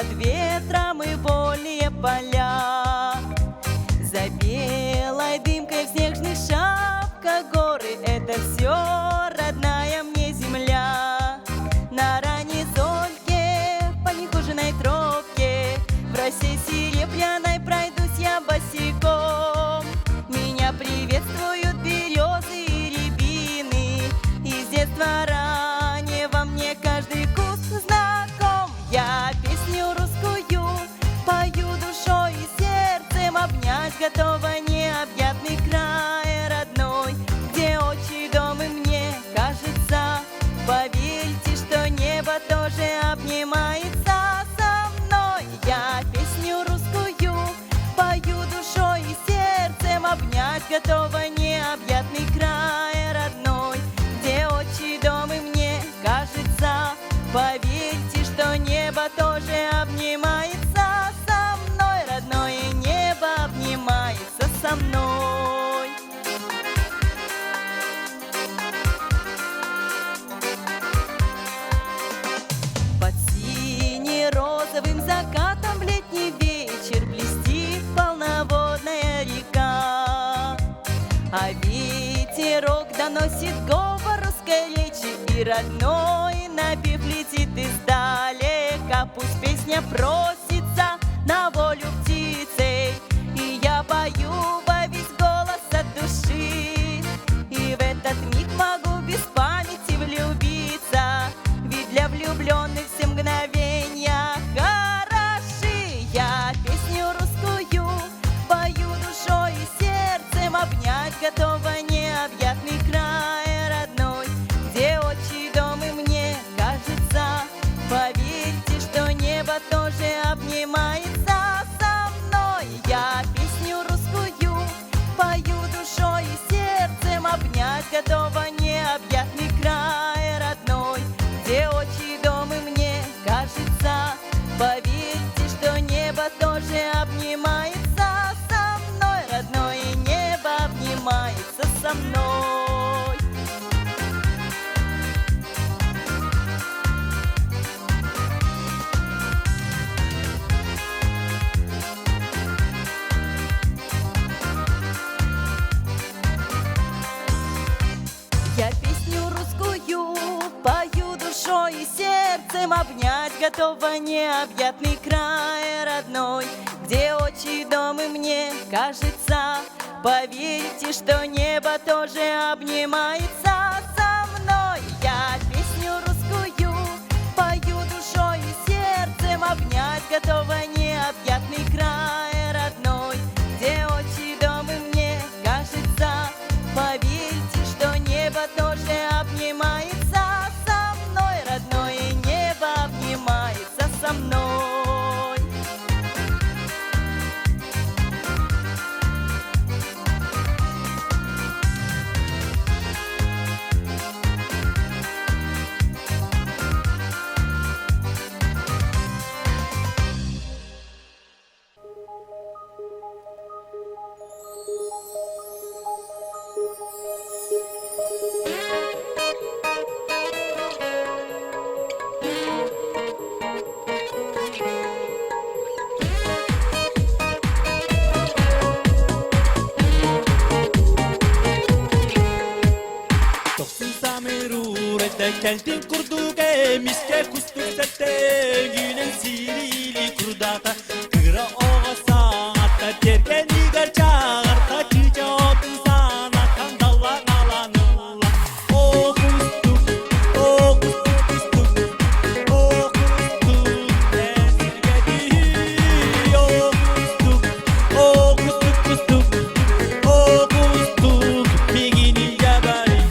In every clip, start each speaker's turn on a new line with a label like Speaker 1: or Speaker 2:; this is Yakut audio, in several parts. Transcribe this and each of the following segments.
Speaker 1: Под ветром и вольные поля. За белой дымкой в снежных шапках горы Это все родная мне земля. На ранней зорьке, по нехоженной тропке, В росе серебряной пройдусь я босиком. Меня приветствуют березы и рябины, И с детства раннего мне каждый куст знаком. Я песню русскую пою душой и сердцем, Обнять готова необъятный край родной, Где отчий дом и мне кажется, поверьте, что небо тоже обнимается со мной. Я песню русскую пою душой и сердцем, Обнять готова необъятный край родной, Где отчий дом и мне кажется, поверьте, что небо тоже обнимается со мной, родное небо обнимается со мной. Под сине-розовым закатом в летний вечер блестит полноводная река. А ветерок доносит говор русской речи, И родной напев летит издалека. Пусть песня просится на волю птицей, И я пою во весь голос от души. И в этот миг могу без памяти влюбиться, Ведь для влюбленных все мгновенья хороши. Я песню русскую пою душой и сердцем, Обнять готова необъятный край родной, Где отчий дом и мне кажется, поверьте, что небо тоже обнимается со мной. Я песню русскую пою душой и сердцем, Обнять готова необъятный край родной, Где отчий дом и мне кажется, поверьте, что небо тоже обнимается со мной, родное небо обнимается со мной. Я песню русскую пою душой и сердцем, Обнять готова необъятный край родной, Где отчий дом и мне кажется, поверьте, что небо тоже обнимается со мной. Я песню русскую пою душой и сердцем, Обнять готова необъятный край родной, Где отчий дом и мне кажется, поверьте, что небо тоже обнимается со мной, родное небо обнимается со мной.
Speaker 2: Тохсун самыр этэ кэлтин курдук эмискэ кустук сэттэгинэн сириили курдата кыра оҕо саҥатта тиэргэнигэр чаҕарта чыыча отун санатан даллаҥалан ылла О кустук, о кустук кустук, о кустук эсиргэдий, о кустук, о кустук кустук, о кустук миигин илдьэ барый.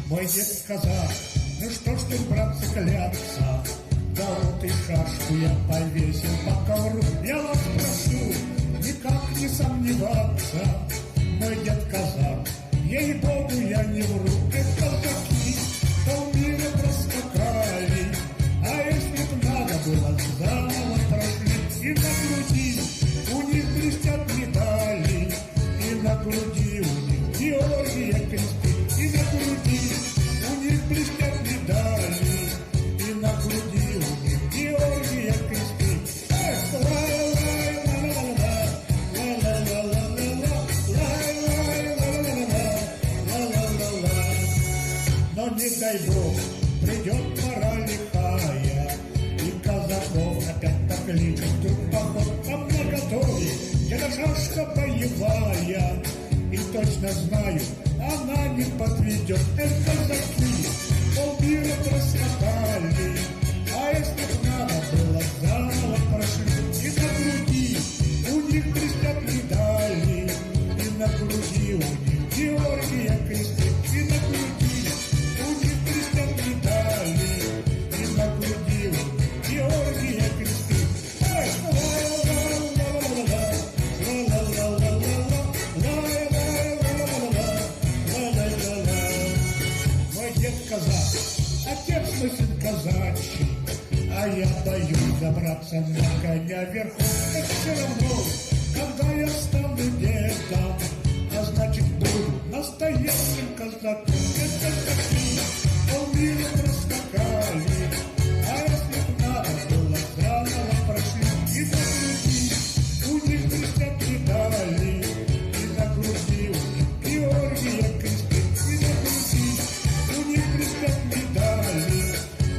Speaker 3: Мой дед сказал, ну что ж тут, братцы, кляться, Да вот и шашку я повесил по ковру. Я вас прошу никак не сомневаться, Мой дед казак, ей-богу, я не вру. Эх, казаки полмира проскакали, А если б надо было, заново прошли. И на груди у них блестят медали, И на груди у них Георгия кресты, И на груди у них блестят медали, И на груди у них Георгия кресты. Эх, лай, лай, ла ла ла ла ла лай, лай, ла ла ла ла ла ла ла ла ла. Но не дай бог, придет пора лихая, И казаков опять покличет вдруг поход. Там наготове деда шашка боевая, И точно знаю, она не подведет. Эх, казаки, полмира проскакали, А если б надо было, заново прошли. И на груди у них блестят медали, И на груди у них Георгия кресты, И на груди у них блестят медали, И на груди у них Георгия кресты. Эх, ла-ла-ла-ла-ла-ла, ла-ла-ла-ла-ла-ла, ла-ла-ла-ла-ла-ла, ла-ла-ла-ла. Мой дед казак, отец мой сын казачий, А я боюсь забраться на коня верхом. Это все равно, когда я стану дедом, А значит, буду настоящим казаком. Это такие полмира проскакали, А если б надо было, заново прошли. И на груди у них блестят медали, И на груди у них Георгия кресты, И на груди у них блестят медали,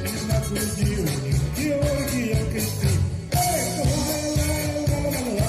Speaker 3: И на груди у них Георгия кресты. Эх, ла-ла-ла-ла-ла-ла,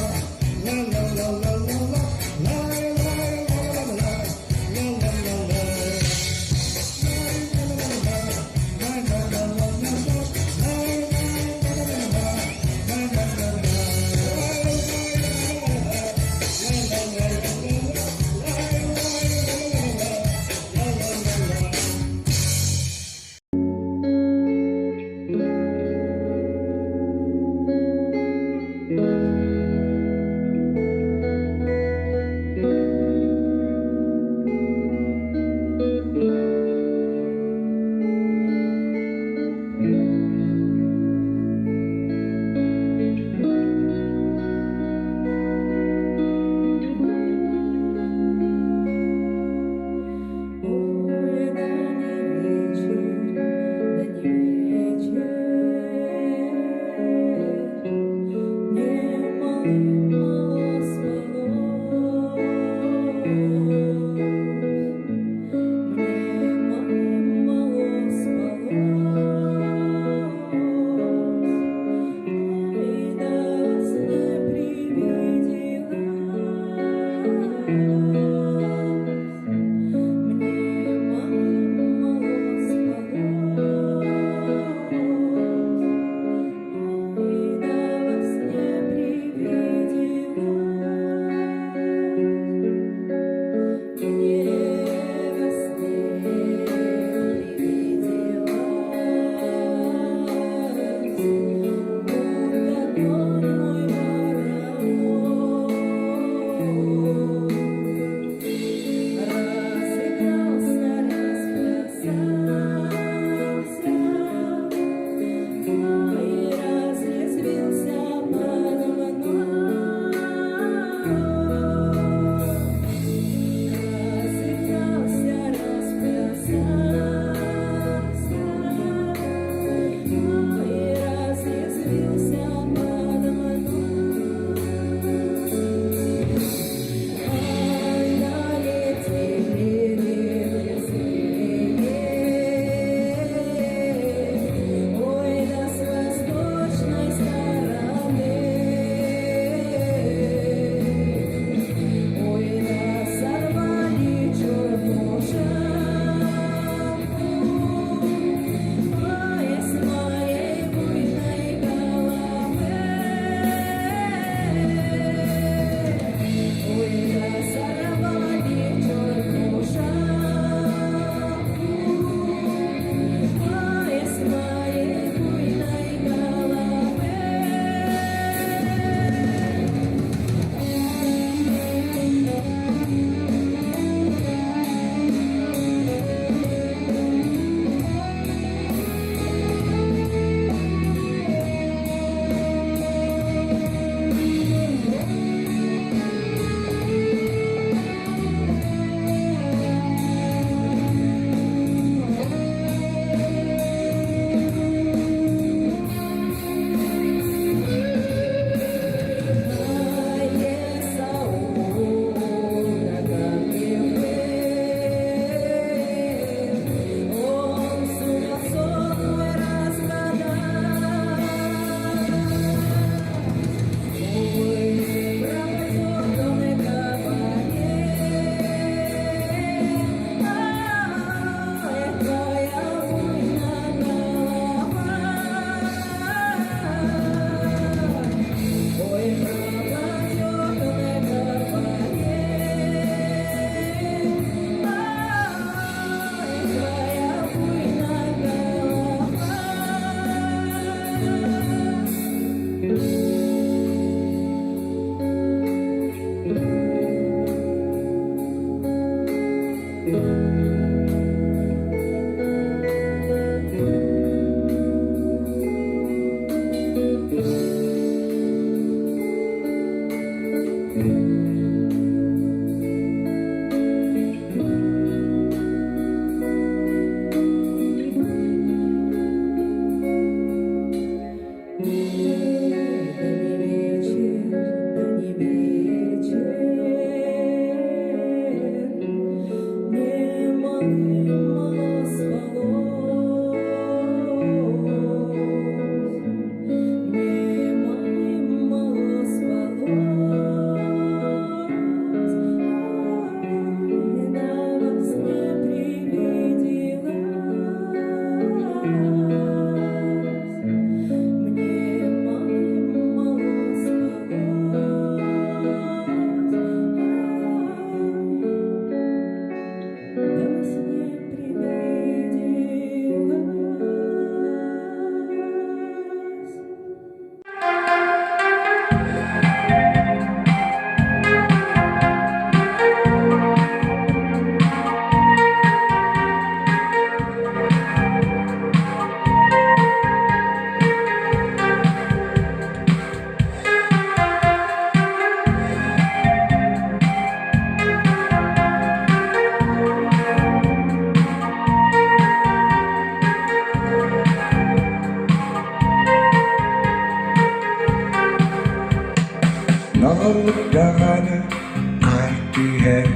Speaker 4: түһэр,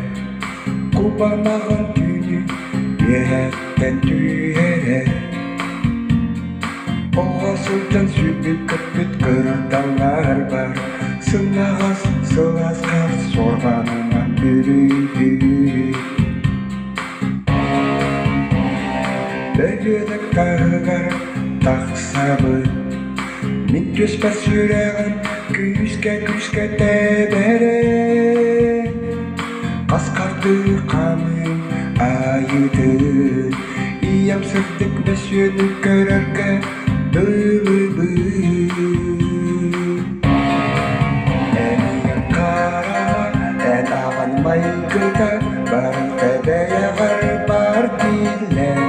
Speaker 4: кубанаҕын түүнү үөһэттэн түһэрэр. Оҕо сылдьан сүүрбүт-көппүт кырдалларбар сымнаҕас сылаас хаар суорҕанынан бүрүйбүт. Бөһүөлэк таһыгар тахсабыт, мин түспэт сүрэҕим күүскэ-күүскэ тэбэрэ. Хас хардыы хаамыы айытын, ийэм сырдык мөссүөнүн көрөргө дылыбын. Эн ийэҥ хараҕа, эн аҕаҥ майгыта барыта бэйэҕэр баар дииллэр.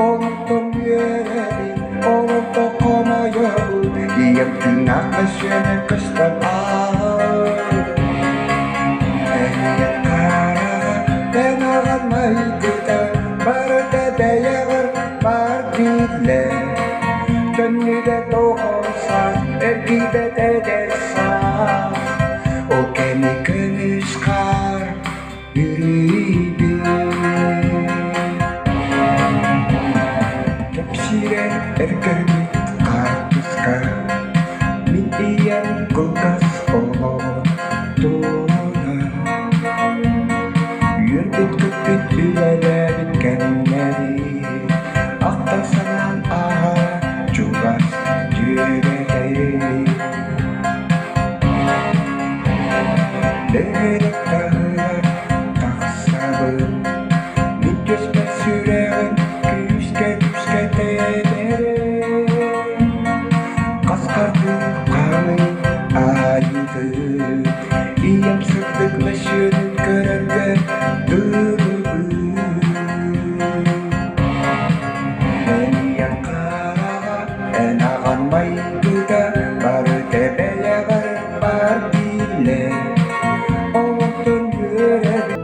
Speaker 4: Олохтон үөрэбин, олохтон хомойобун, ийэм тыыннаах мөссүөнэ көстөн ааһар. Эн ийэҥ хараҕа, эн аҕаҥ майгыта барыта бэйэҕэр баар дииллэр. Төннүбэт оҕо саас, эргийбэт эдэр саас, ол кэми көмүс хаар бүрүйбүт. Кэпсиирэ эргэрбит хаартыска, мин ийэм кылгас олоҕун туһунан. Үөрбүт-көппүт үлэлээбит кэмнэри ахтан-санаан ааһа чугас дьүөгэлэри. Бөһүөлэк таһыгар тахсабын, мин түспэт сүрэҕим күүскэ-күүскэ тэбэрэ. Хас хардыы хаамыы аайытын ийэм сырдык мөссүөнүн көрөргө дылыбын. Эн ийэҥ хараҕа, эн аҕаҥ майгыта барыта бэйэҕэр баар дииллэр. Олохтон үөрэбин.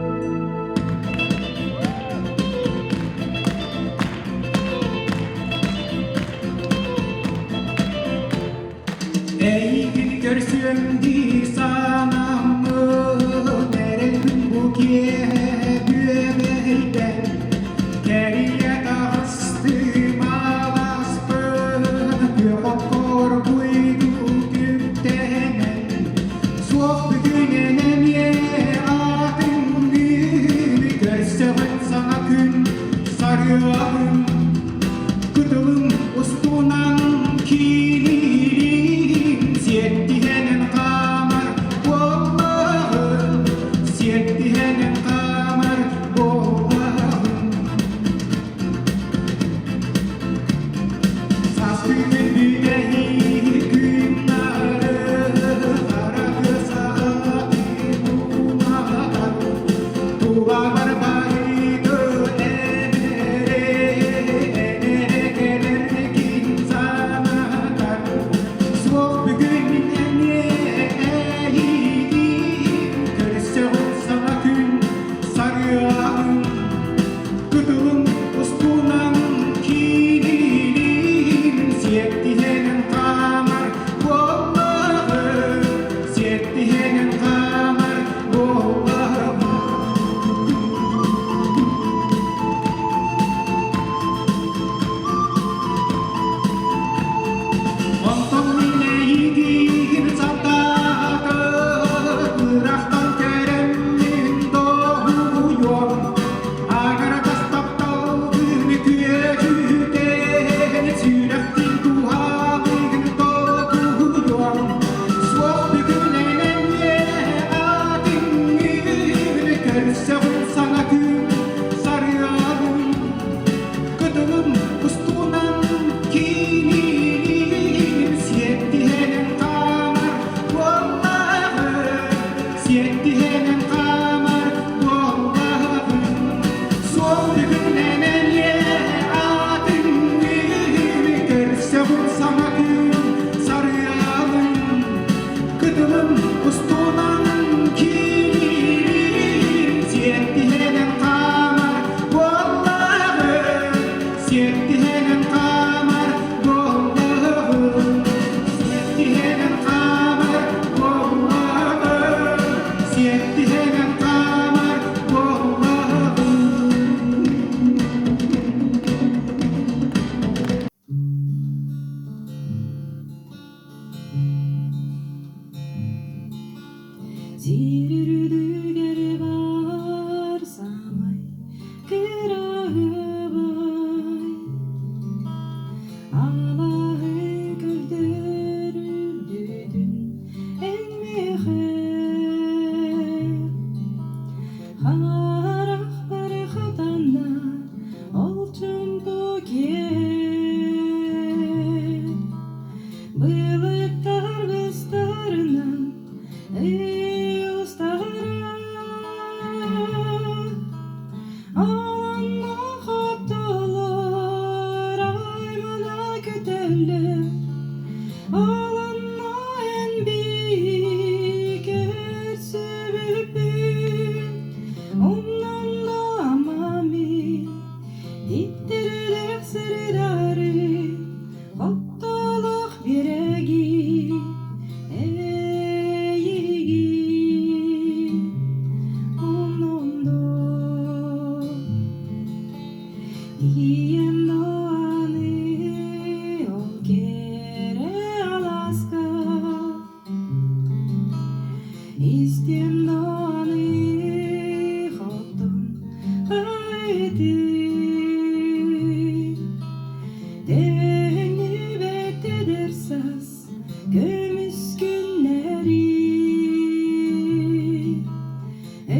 Speaker 5: Эйигин көрсүөм дии санаммын, эрэлбин бу киэһэ бүөбэйдэн, кэрийэ таҕыстым алааспын, күөх оккор буйду түптэнэн, суох бүгүн эн эмиэ аатыҥ көрсөҕүн саҥа күн сарыалым. Кытылым устунан киириирин сиэттиһэнэн хаамар буоллаҕын, сиэттиһэнэн хаамар буоллаҕын. Саас күнүн бүтэһик күн-нары хара тыа саҕатын уматар. Тулабар барыгы эмэрэ, эмэрэ кэлэргин санатар. Суох бүгүн эмиэ эйигин көрсөҕүн саҥа күн сарыалын. Кытылын устунан киириилиин сиэттиһэнэн хаамар буоллаҕын, сиэттиһэнэн хаамар буоллаҕын. Онтон мин эйигин сатаатым, ыраахтан көрөммүн доһуйуом. Агаратас тапталгын күөдьүтэн, сүрэхтин туһалыгын толкуйуом. Суох бүгүн эмиэ атыҥҥын көрсөҕүн саҥа күн сарыалым. Кытылым устунан кииниин сиэттиһэнэн хаамар буоллаҕым, сиэттиһэнэн хаамар буоллаҕым. Суол бүгүнэн эмиэ аатыҥныын көрсөҕүн саҥа күн сарыалым. Кытылым устунан кииниин сиэттиһэнэн.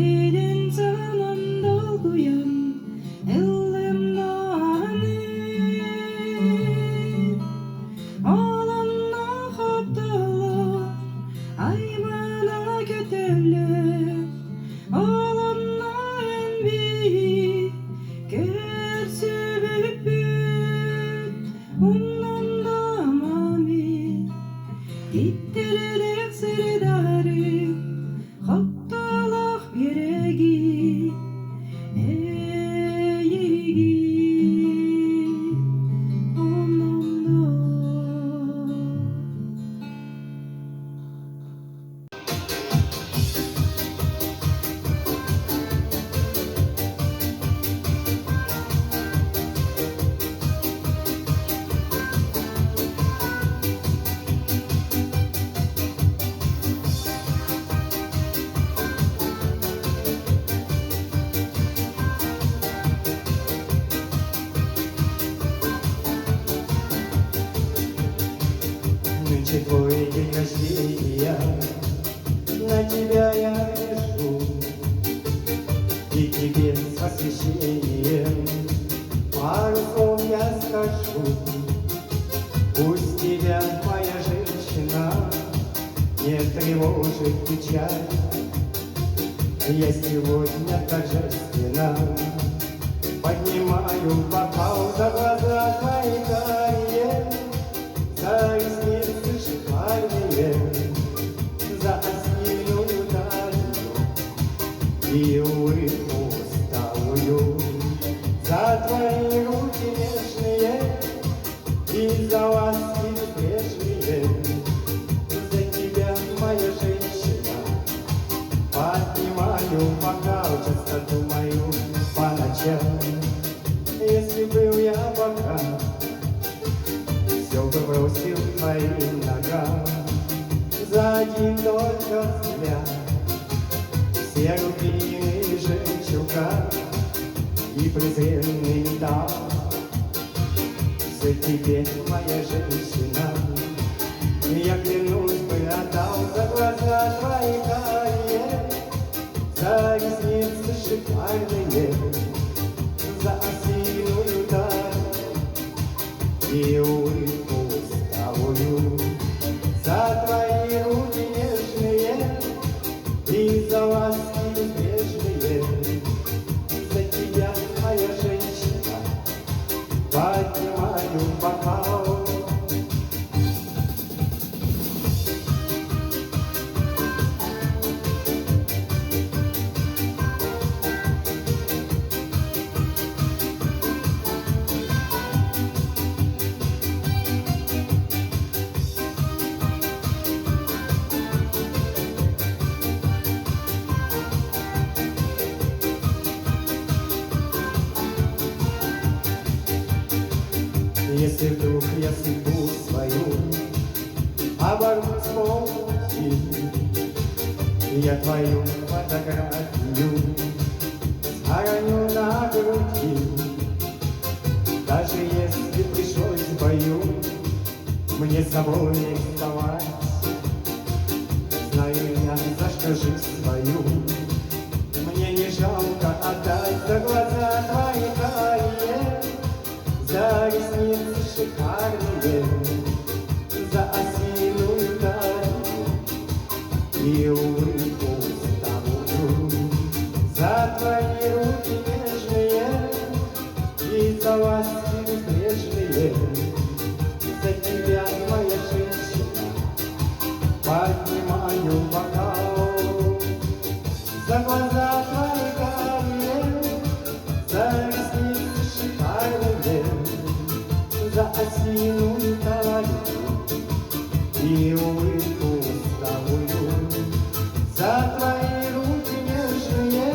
Speaker 6: Өйдөн-санаан долгуйан ыллым даҕаны, Ол онно хоптолор аймана көтөллөр, Ол онно эн биһи көрсүбүппүт, Умнан да мин Иттэрэлэх сирдары Хоптолох биэрэги эйиги умнан.
Speaker 4: Нынче твой день рождения, на тебя я гляжу, И тебе с восхищением пару слов я скажу. Пусть тебя, моя женщина, не тревожит печаль, Я сегодня торжественно поднимаю бокал за глаза твои карие, за ресницы шикарные, за осиную талию и улыбку усталую, за твои руки нежные и за ласки прежние, за тебя, моя женщина, поднимаю бокал, часто думаю по ночам. Если был я богат, все бы бросил твоим ногам. За один только взгляд все рубины жемчуга и презренный металл. Все тебе, моя женщина, я клянусь бы отдал за глаза твои карие, за ресницы шикарные, за осиную таль и улыбку усталую, за твои руки нежные и за ласки прежние, за тебя, моя женщина, поднимаю бокал. Если вдруг я судьбу свою оборву с полпути, я твою фотографию сохраню на груди. Даже если пришлось в бою мне с собой рисковать, знаю я, за что жизнь свою мне не жалко отдать, за глаза твои карие, за ресницы шикарные, за осиную талию и улыбку усталую, за твои руки нежные и за ласки прежние, за тебя, моя женщина, поднимаю бокал. За глаза твои карие, за ресницы шикарные, за осиную талию и улыбку усталую, за твои руки нежные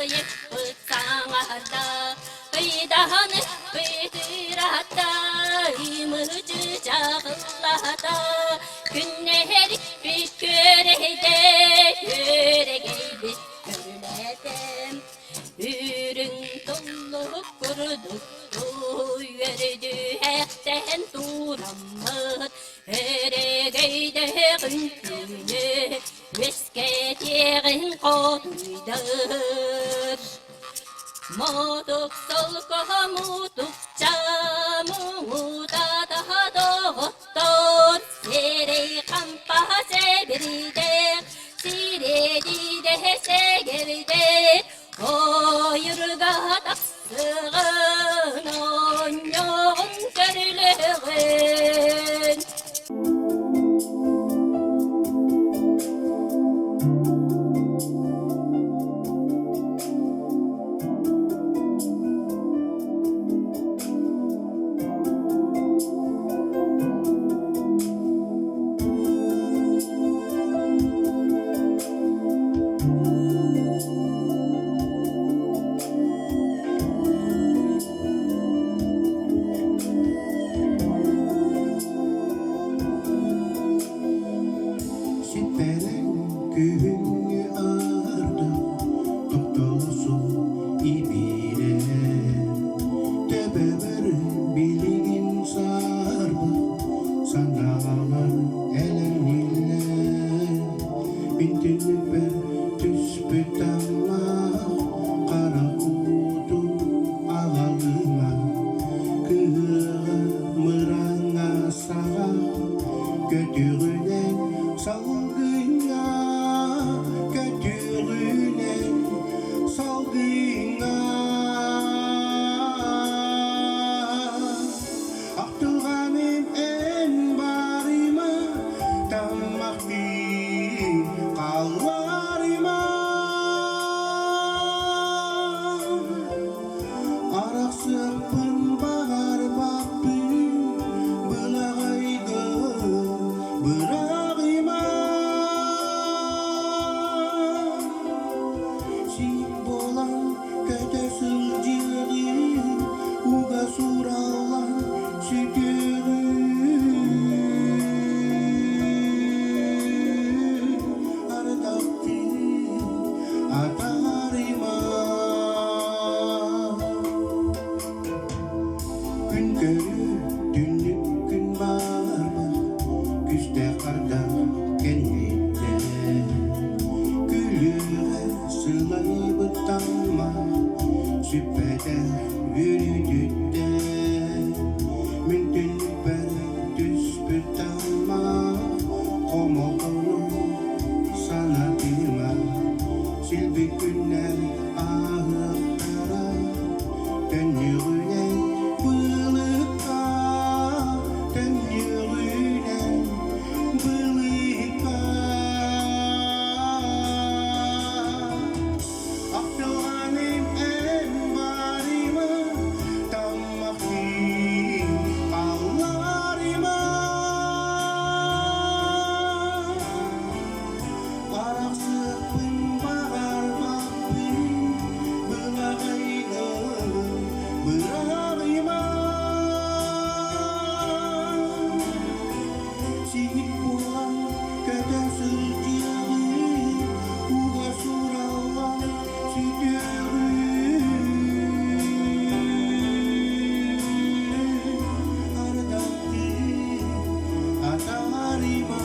Speaker 7: Кайыкпыт саҥарда, Ыйдаһаны бытырата, Ымычы чаҕыллата, Күннэһэрикпит күөрэйдэ, Күөрэгэйбит күрүлээтэ. Үрүҥ туллук курдук үөрдүһэхтэн тураммыт, Өрөгөйдөөх үҥкүүнү үөскэтиэҕин хотуйдар. Мутук солко мутукча муҥутата доҕоттор, Сирэй хампа сэбирдэх, сирэдидэ сэгэрдэх, Ойурга тахсыҕын, оонньоҕун көрүлүҕүн.
Speaker 5: Сиппэрэн күһүҥҥү ардах тохтоло суох ибиирэ Төбөбөр билигин саарба санаалар элэҥнииллэр Мин түннүкпэр түспүт таммах хара уутун аҕалыма Кыһыаҕа мыраҥҥа саҕах көтүҕүнэн салгыҥҥа көтүҕүнэн салгыҥҥа Ахтылҕаным эн барыма таммахтыы халларыма Арахсыахпын баҕарбаппын былаҕайга быраҕыма Сиик буолан көтө сылдьыаҕым уга суураллан сүтүөҕүм Ардахтыы атаарыма Күн көрүү түннүк күн баарбах Күстээх ардах кэнниттэн Күлүөҕэ сылайбыт таммах Сүппэтэх үөрүүтүттэн Мин түннүкпэр түспүт таммах Хомолтону санатыма Силбик күннэр ааһыахтара Төннүҕүнэн былыкка, төннүҕүнэн былыкка. Ахтылҕаным эн барыма, таммахтыы халларыма. Арахсыахпын баҕарбаппын, былаҕайга быраҕыма. Сиик буолан көтө сылдьыаҕым, уга суураллан сүтүөҕүм. Ардахтыы атаарыма.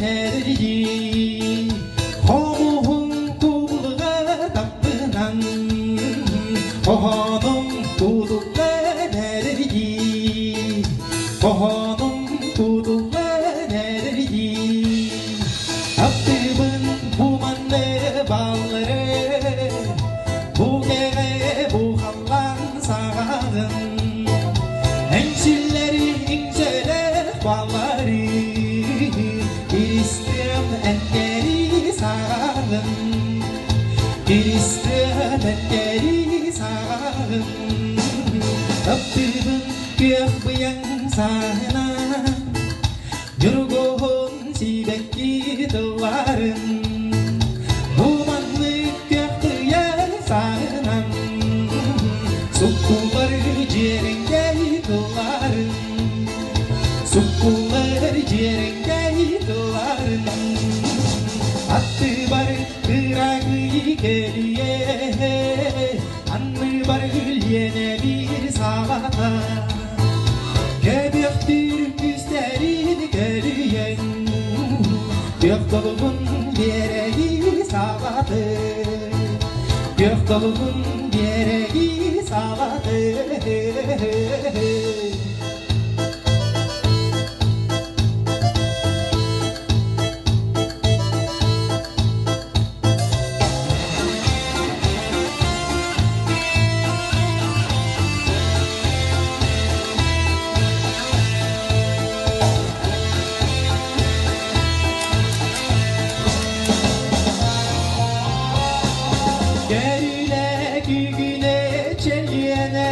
Speaker 5: эрэрдии, Хомуһун кубулҕа таппынан, Хоһоонум кутуллан эрэрдии, Хоһоонум кутуллан эрэрдии. Таптыыбын бу манны баллары, Бу кэҕэ бу халлаан саҕаҕын. Эҥсиллэри иҥсэлэр баллары, Киристиэн энкэри саҕаҕын. Киристиэн энкэри саҕаҕын. Таптыыбын күөх быйаҥ сааһынан, Дьургуһун сибэкки тылларын бу маннык көхтүйэр сааһынан суккуллар дьиэрэҥкэй тылларын суккуллар дьиэрэҥкэй тылларын аттыбар кыракый кэлиэ анныбар лиэнэ биир саҕата Көбүөхтүүр күстэрин көлүйэн, Күөх долгун биэрэги саҕаты, Күөх долгун биэрэги саҕаты. Кэрүлэ күгүнэ чэлиэнэ,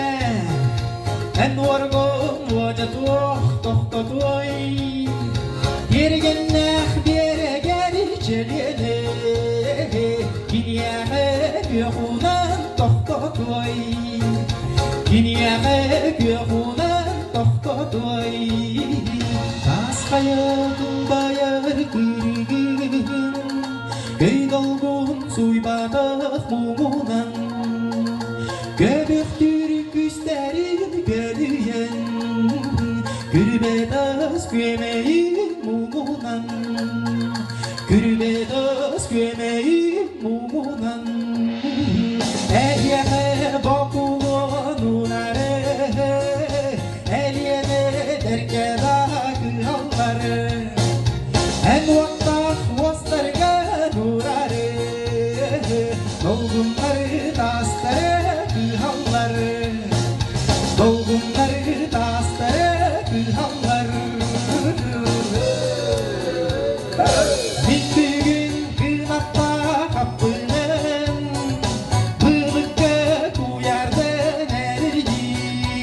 Speaker 5: эн уоргун уодьа туох тохтотуой? Тиэргэннээх биэрэгэр чэлиэнэ, киниэхэ күөх уунан тохтотуой? Киниэхэ күөх уунан тохтотуой? Таас хайа кылбайар кыргыһын, Көй долгун суйбатах муҥунан, Көбүөхтүүр күстэрин көлүйэн, Күрбэ тас күөмэйин муҥунан, Күрбэ тас күөмэйин муҥунан, Эһиэхэ бокулуонунары, Элиэни дэргэ да кыһаллары, Эн уоттаах уостарга нуурары, Долгуннары таастары кыһаллары, Долгуннары таастары кыһаллар. Мин бүгүн кынаттаах аппынан Былыкка куйаардын эрдии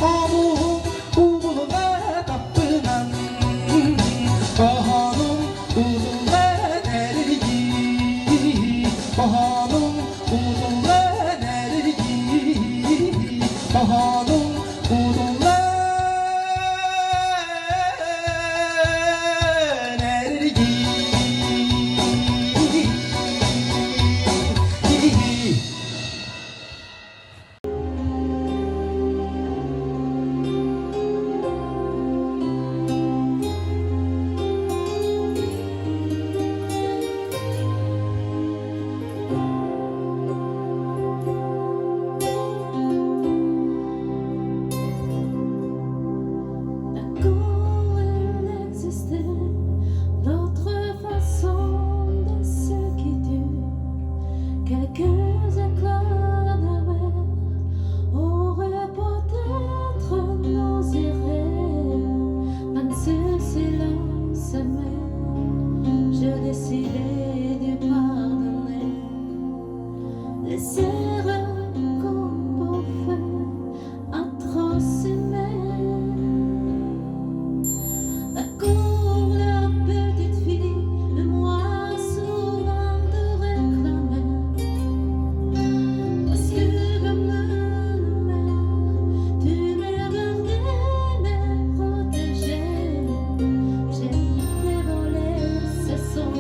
Speaker 5: Хомуһум кубулуга таппынан Хоһоонум кутуллан эрдии Хоһоонум кутуллан эрдии Хоһоонум кутуллан эрдии.
Speaker 6: D'accord, il existait d'autres façons de se quitter. Quelques éclats de mer auraient peut-être nos erreurs. Dans ce silence amer, je décidai de pardonner les erreurs qu'on peut faire atrocement. D'accord, la petite fille, moi souvent te réclamais. Parce que comme une mère, tu me gardais, me protégeais. J'ai volé ce son.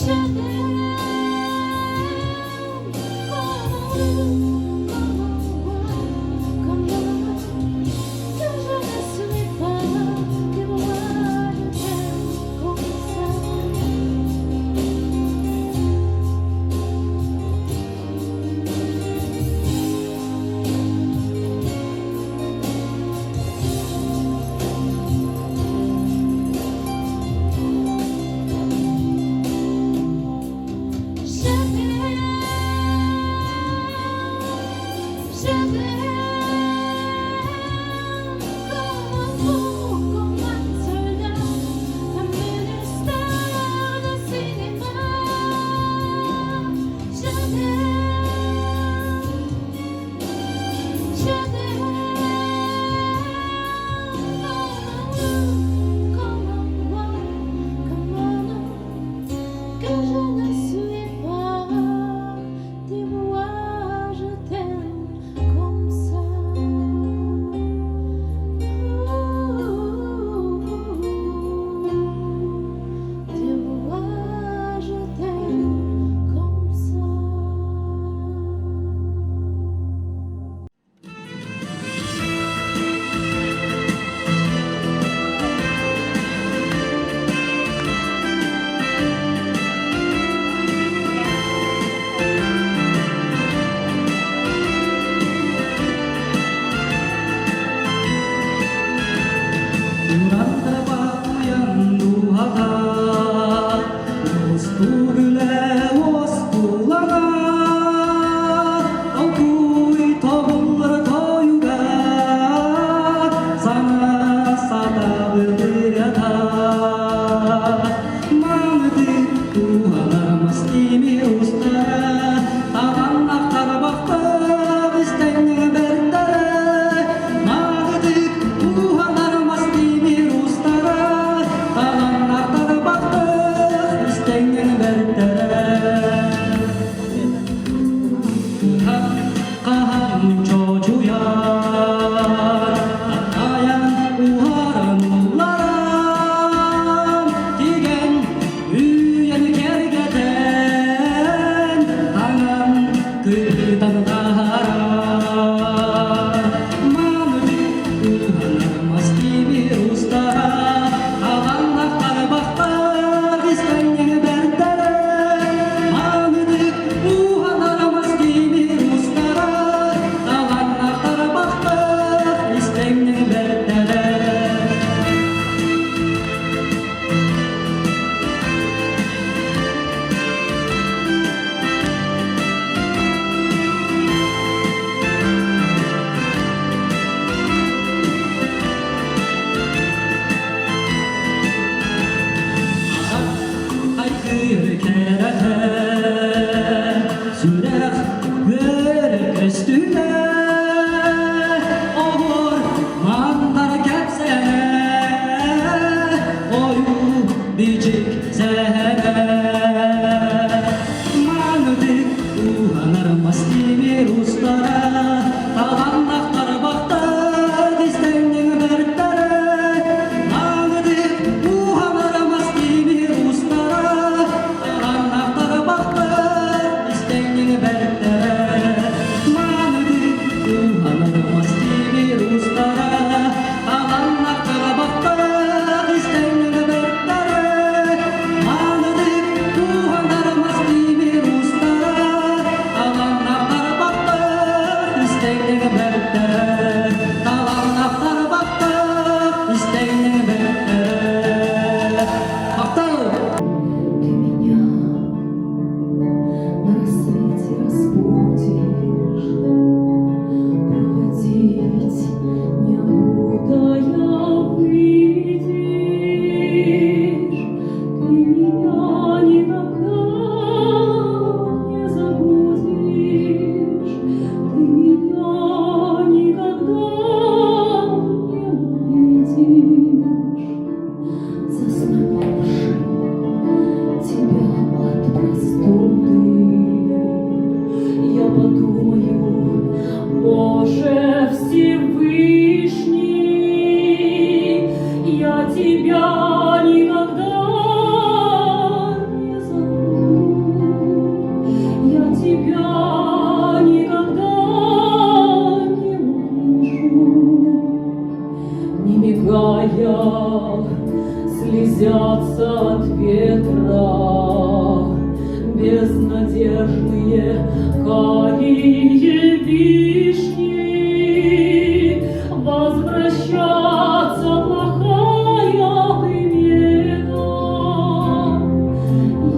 Speaker 6: Je t'aime comme eux, comme moi, comme eux, que je ne saurais pas que moi je t'aime comme ça.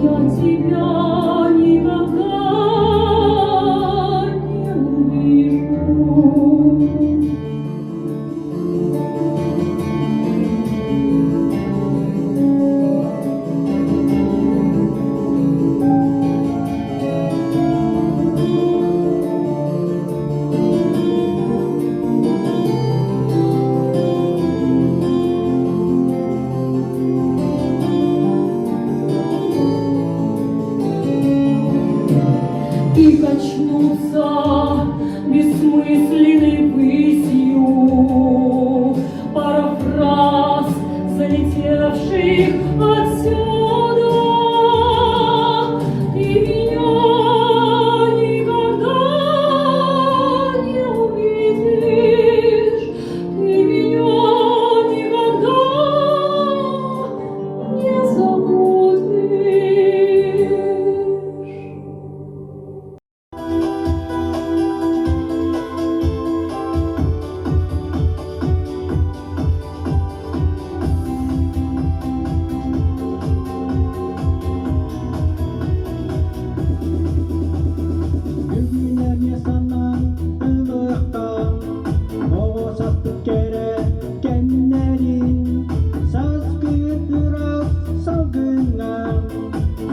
Speaker 6: Я тебя никогда не увижу. И качнуться бессмысленной высью пара фраз, залетевших отсюда. Ты меня никогда не увидишь, ты меня никогда не забудешь.
Speaker 4: Бүгүн эмиэ санаан ылыахха, оҕо саспыт кэрэ кэмнэрин, сааскы ыраас салгыҥҥа,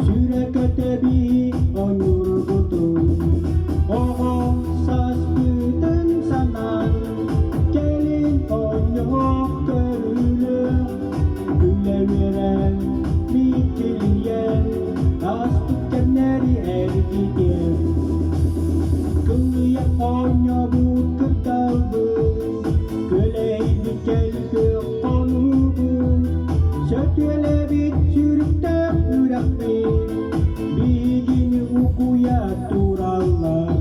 Speaker 4: сүрэ көтөбү ойуурбутун, оҕо сааспытын санаан, кэлин оонньоох көрүлүөх, күлэ-үөрэн, мичилийэн, ааспыт кэмнэри эргитиэм. Кылыйа оонньообут кырдалбыт, көлөйбүт көл хонуубут, сөтүөлэбит сүрүктээх үрэхпит, биһигини укуйа тураллар.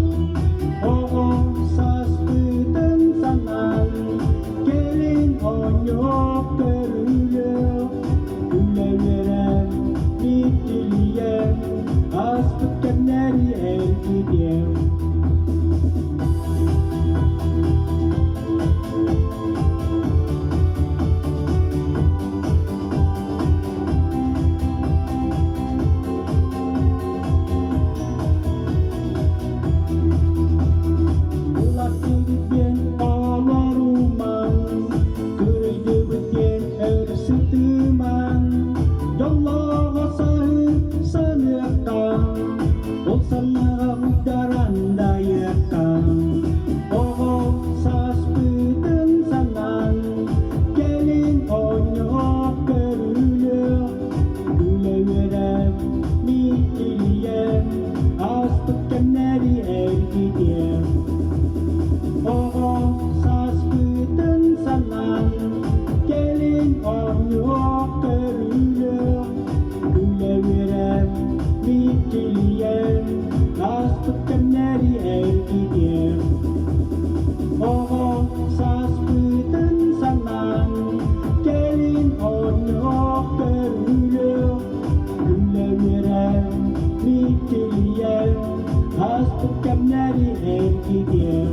Speaker 4: Оҕо сааспытын санаан, кэлин оонньоох көрүлүөх, күлэ-үөрэн, мичилийэн, ааспыт кэмнэри эргитиэм. Улаттыбыт диэн олорумаҥ, кырыйдыбыт диэн өр сытымаҥ, дьоллооҕо саһы саныахха, ол санааҕа уйдаран дайыахха. Оҕо сааспытын санаан, кэлин оонньоох көрүлүөх, күлэ-үөрэ мичилийэн, ааспыт кэмнэри эргитиэм. Оҕо сааспытын санаан, кэлин оонньуох көрүлүөх, күлэ-үөрэ мичилийэн, ааспыт кэмнэри эргитиэм. Оҕо сааспытын санаан, кэлин оонньуох көрүлүөх, күлэ-үөрэ мичилийэн, ааспыт кэмнэри эргитиэм.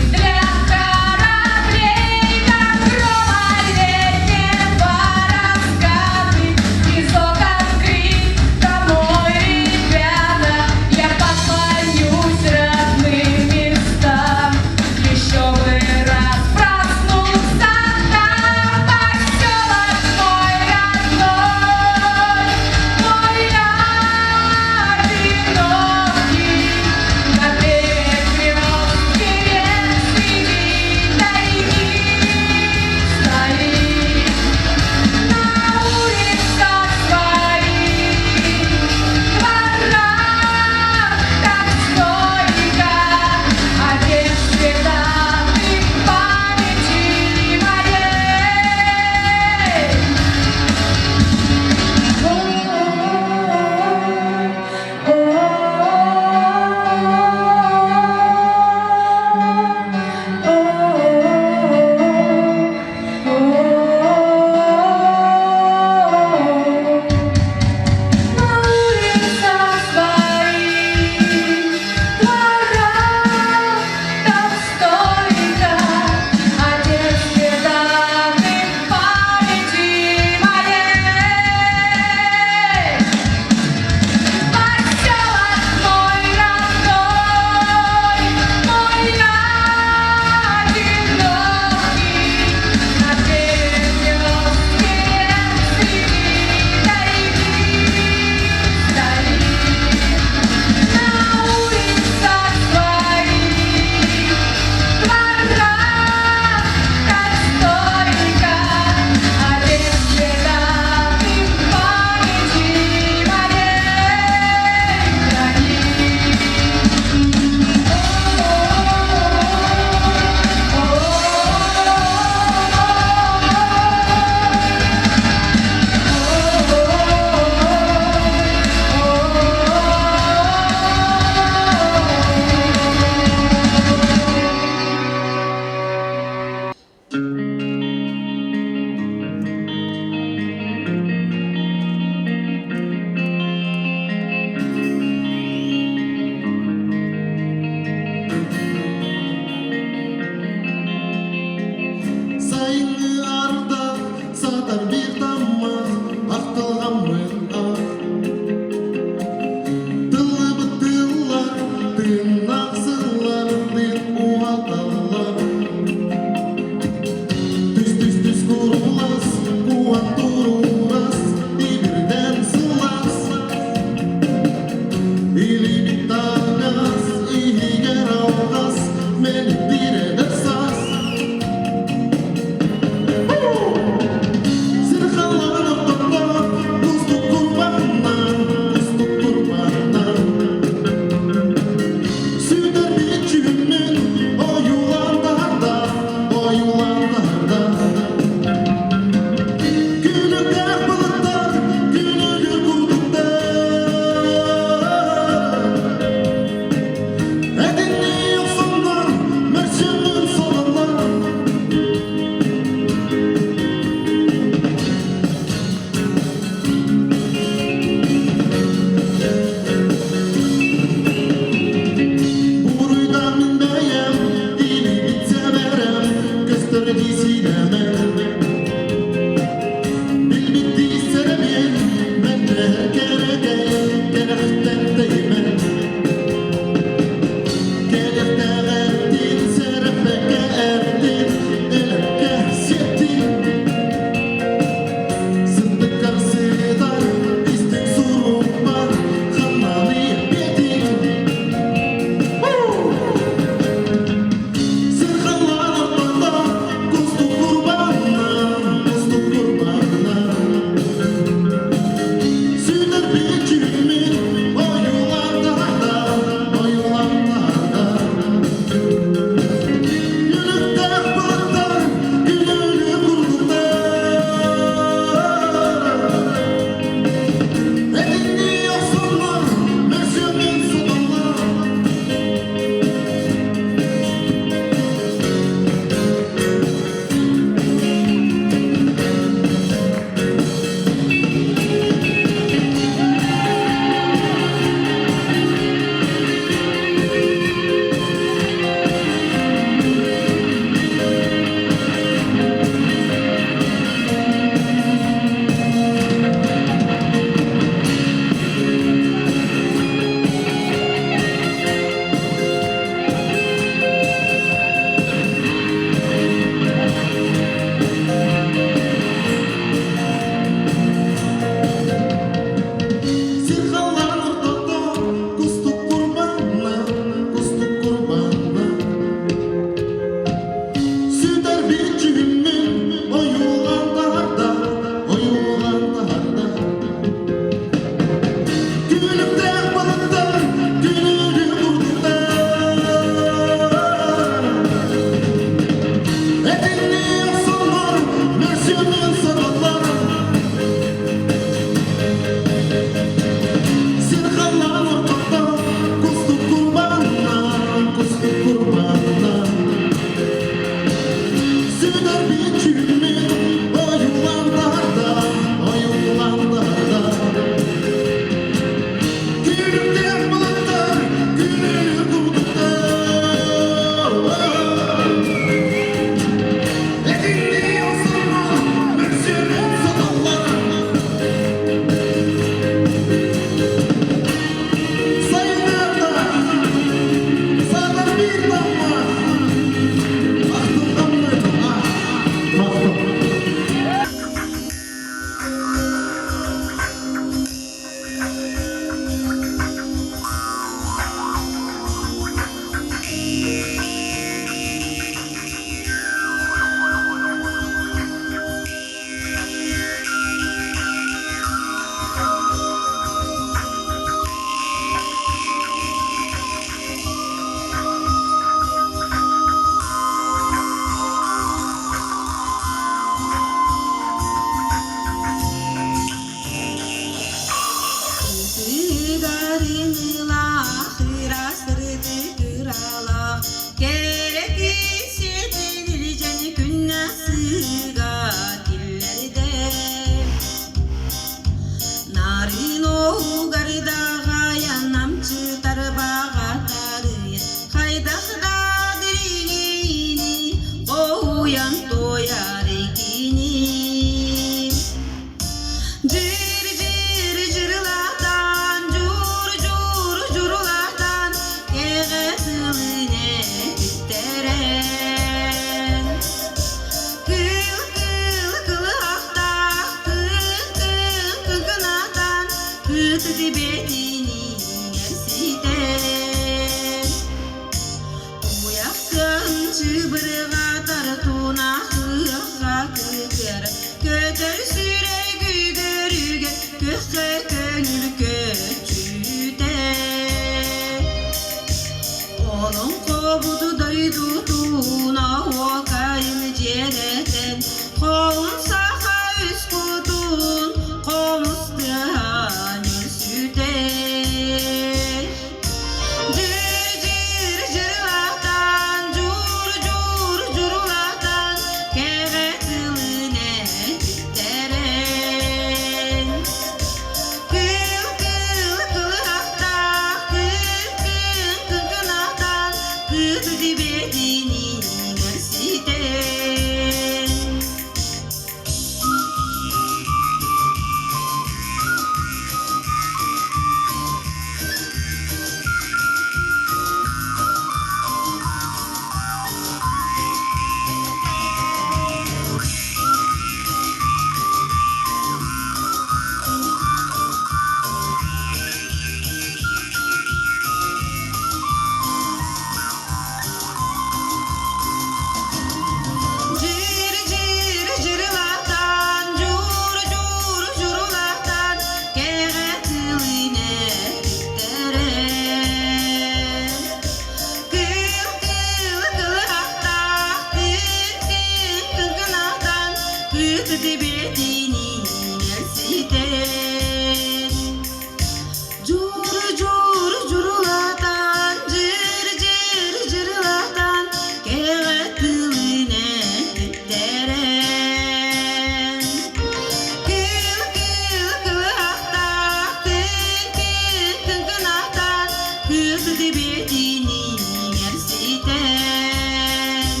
Speaker 1: Сибиэтиниҥэр ситэн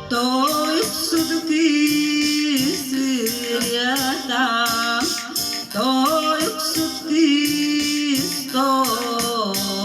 Speaker 1: Тойуксут кыыс ырыата Тойуксут кыыс тойуга.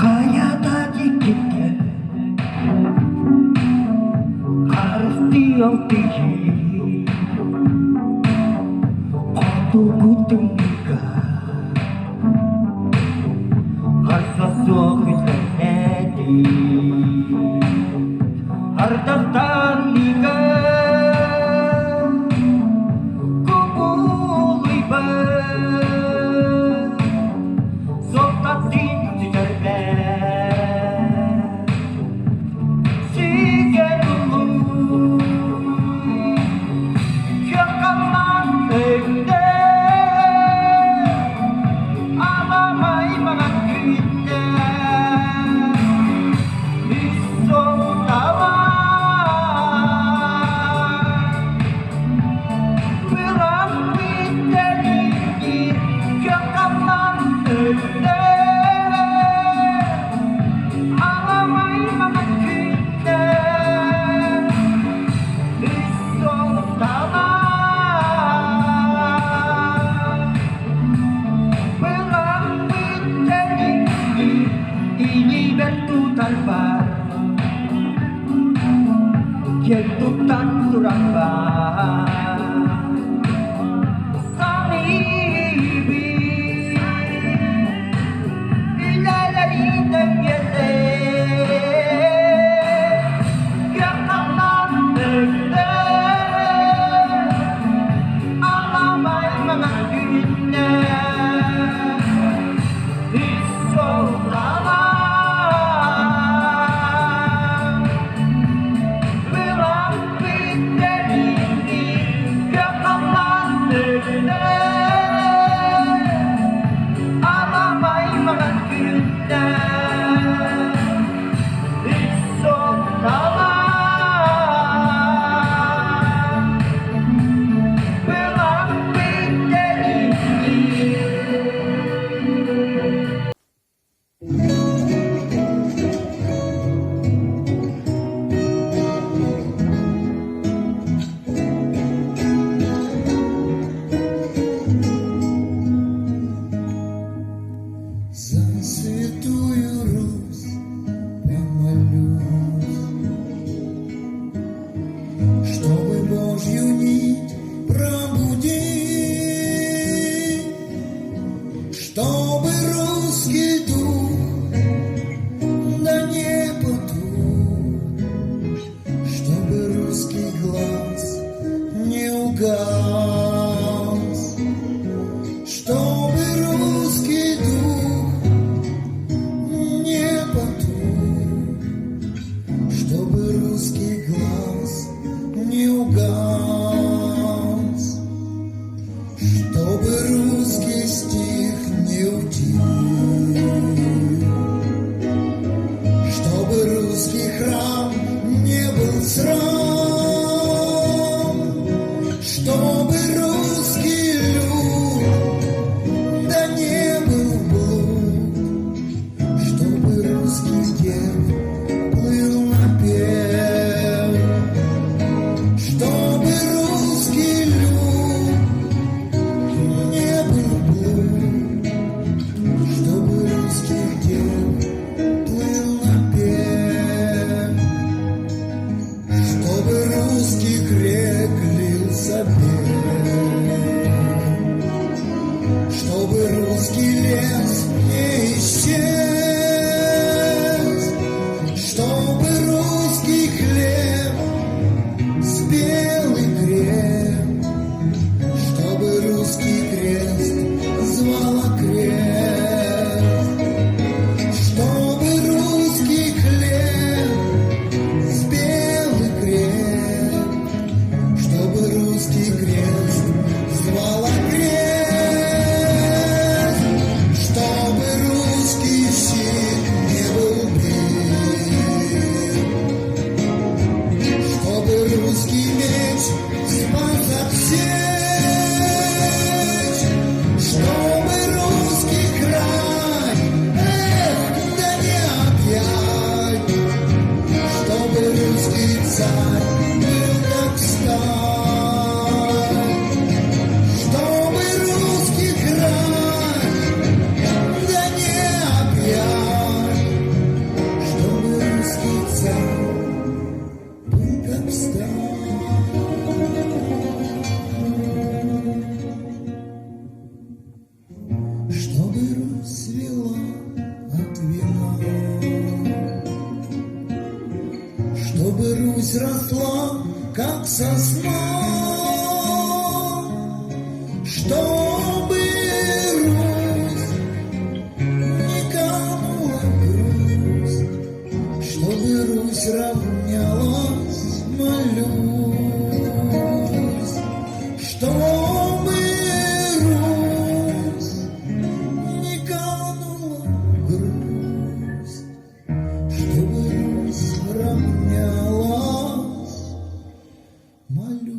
Speaker 5: Хайата диккиттэн харыстыал тыйыы Хотугу тымныыга харса суох үлэлээтим Ардахтан ыга кубулуйбат Суптаттыын сүтэрбэт Сигэ улуу Кыахханнаан өйдө Аламай маҥан күннэ Үс сылтаҕа Киэн туттан туран баар
Speaker 8: За святую Русь помолюсь, Чтобы Божью нить пробудить, Чтобы русский дух да не потух, Чтобы русский глаз не угас, Чтобы русский дух не потух, Чтобы русский глаз не угас, Чтобы русский стих не утих, Чтобы русский храм не был срам, Чтобы русский люд да не был блуд, Чтобы русский герб плыл напев, Чтобы русский люд не был блуд, Чтобы русский герб плыл напев, Чтобы царь был как сталь, чтобы русский край да не объять, чтобы русский царь был как сталь. Чтобы Русь вела от вина, Чтобы Русь росла, как сосна, Чтобы Русь не канула грусть, Чтобы Русь равнялась, молюсь, Чтобы Русь не канула грусть, Чтобы Русь равнялась, молюсь.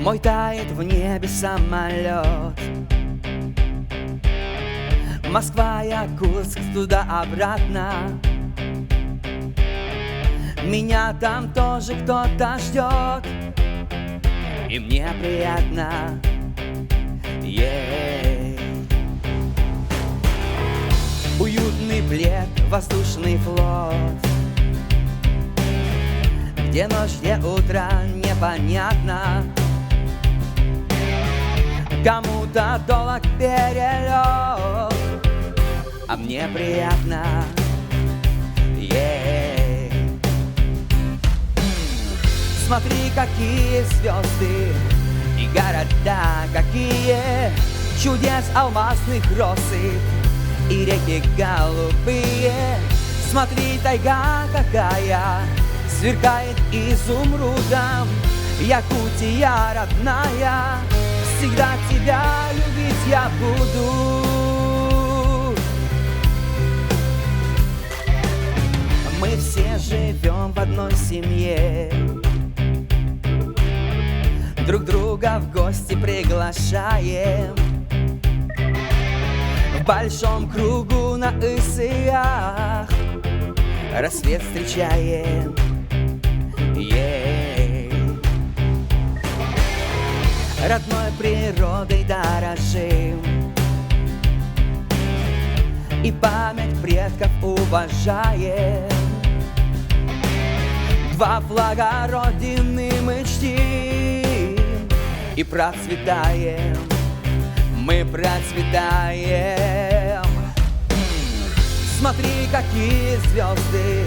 Speaker 9: Мой тает в небе самолет. Москва, Якутск, туда-обратно. Меня там тоже кто-то ждет. И мне приятно. Ей. Уютный плед, воздушный флот. Где ночь, где утро, непонятно. Кому-то долг перелет, а мне приятно. Ей. Смотри, какие звезды и города какие, чудес алмазных россыпь и реки голубые. Смотри, тайга какая, сверкает изумрудом. Якутия родная, всегда тебя любить я буду. Мы все живем в одной семье, друг друга в гости приглашаем. В большом кругу на Ысыах рассвет встречаем. Ей. Родной природой дорожим и память предков уважаем. Два флага Родины мы чтим и процветаем. Мы процветаем. Смотри, какие звезды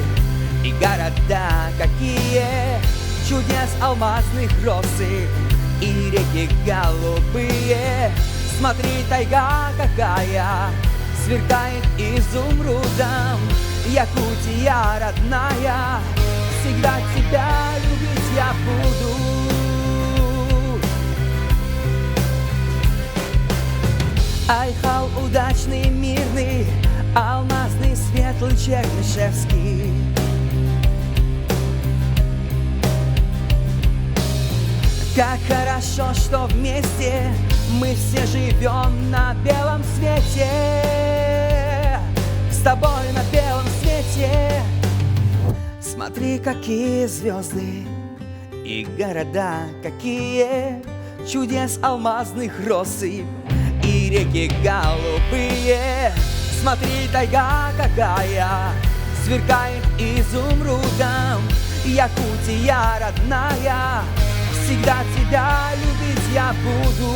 Speaker 9: и города какие, чудес алмазных россыпь и реки голубые. Смотри, тайга какая, сверкает изумрудом. Якутия родная, всегда тебя любить я буду. Айхал удачный, мирный, алмазный, светлый, чернышевский. Как хорошо, что вместе мы все живем на белом свете. С тобой на белом свете. Смотри, какие звезды и города какие, чудес алмазных россыпь и реки голубые. Смотри, тайга какая, сверкает изумрудом. Якутия родная, всегда тебя любить я буду.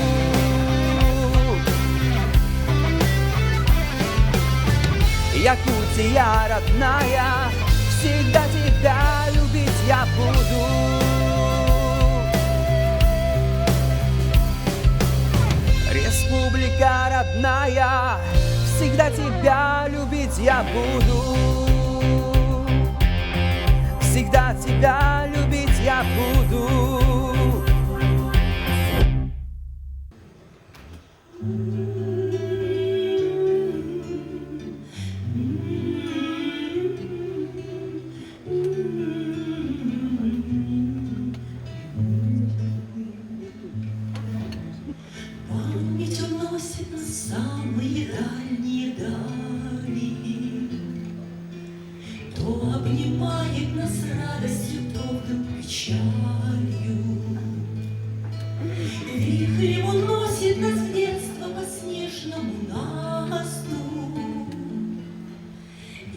Speaker 9: Якутия родная, всегда тебя любить я буду. Республика родная, всегда тебя любить я буду. Всегда тебя любить я буду.
Speaker 1: Память уносит нас в самые дальние дали, То обнимает нас радостью, то вдруг печалью. Вихрем уносит нас в детство по снежному насту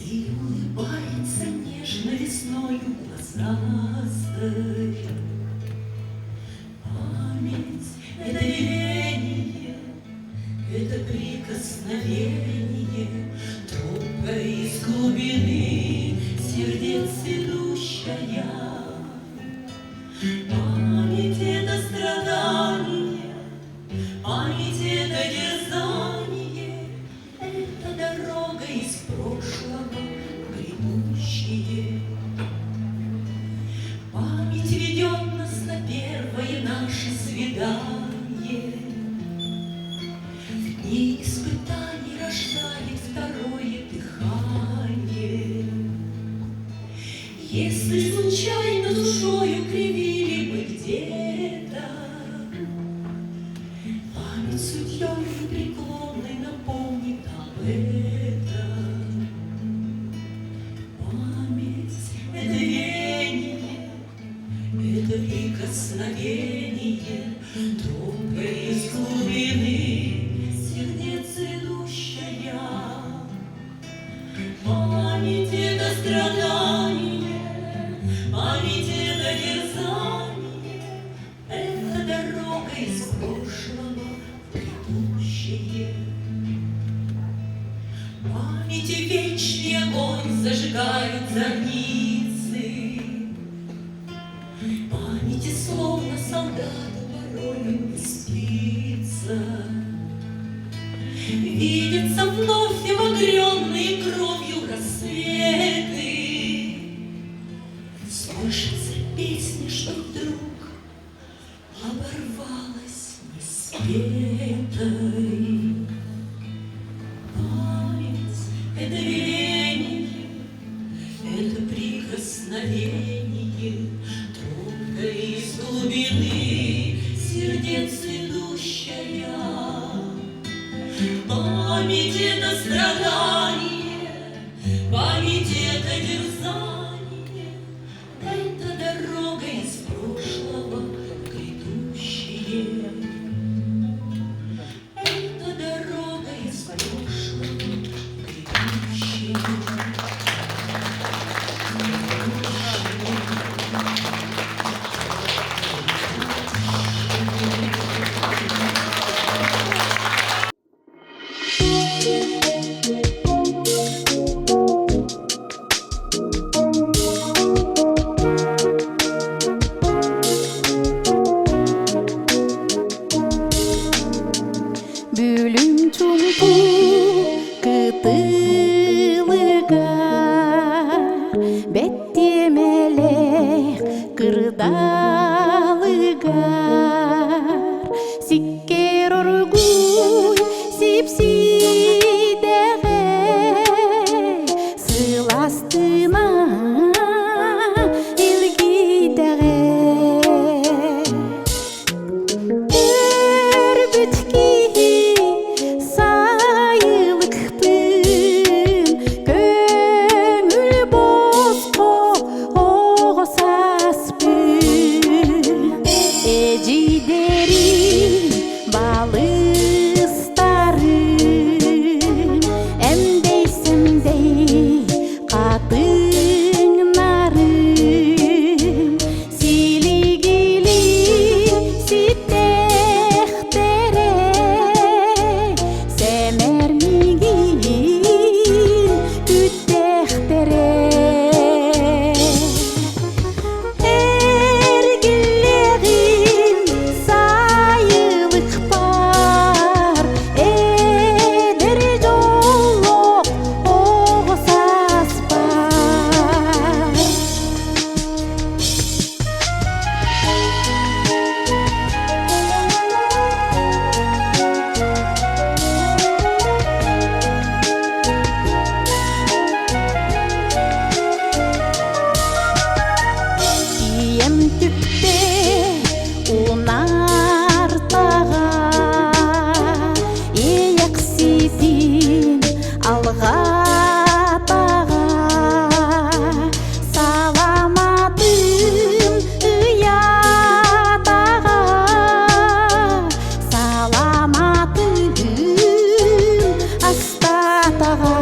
Speaker 1: И улыбается нежно весною глазастой. Память — это веление, это прикосновение, Трубка из глубины сердец ведущая. Память — это страдание, память — это дерзание, Это дорога из прошлого в грядущее. Память ведет нас на первое наше свидание. В дни испытаний рождает второе дыхание. Если случайно душою кривили мы где-то, Сестер непреклонный напомнит об этом. Память — это веяние, это прикосновение, Тропка из глубины сердец идущая. Память — это страдание, память — это дерзание, Это дорога из прошлого в грядущее. Памяти вечный огонь зажигают зорницы. Памяти словно солдату порою не спится. Видятся вновь обогренные кровью рассветы. Слышится песня, что вдруг оборвалась неспетой. Память — это веление, это прикосновение, Тропка из глубины сердец идущая. Память — это страдание, память — это дерзание, Это дорога из прошлого в грядущее. Это дорога из прошлого в грядущее.
Speaker 6: Бүлүүм чуумпу кытылыгар Бэттиэмэлээх кырдаалыгар Сиккиэр оргууй сипсийдэҕэй Сылаастына илгийдэҕэй Көрбүт киһи сайылыкпын, көҥүл босхо оҕо сааспын. Эдьиийдэрим, балыстарым, эмдэй-сэмдэй хатыҥнарым, силигилии ситтэхтэрэ, сэмээр миигин күттэхтэрэ. Эргиллиэҕим сайылыкпар, эдэр дьоллоох оҕо сааспар. Ийэм түптэ унаар-таҕа, Иэйэхситин алҕаатаҕа, Саламатын ыйаатаҕа, Саламатын астаатаҕа.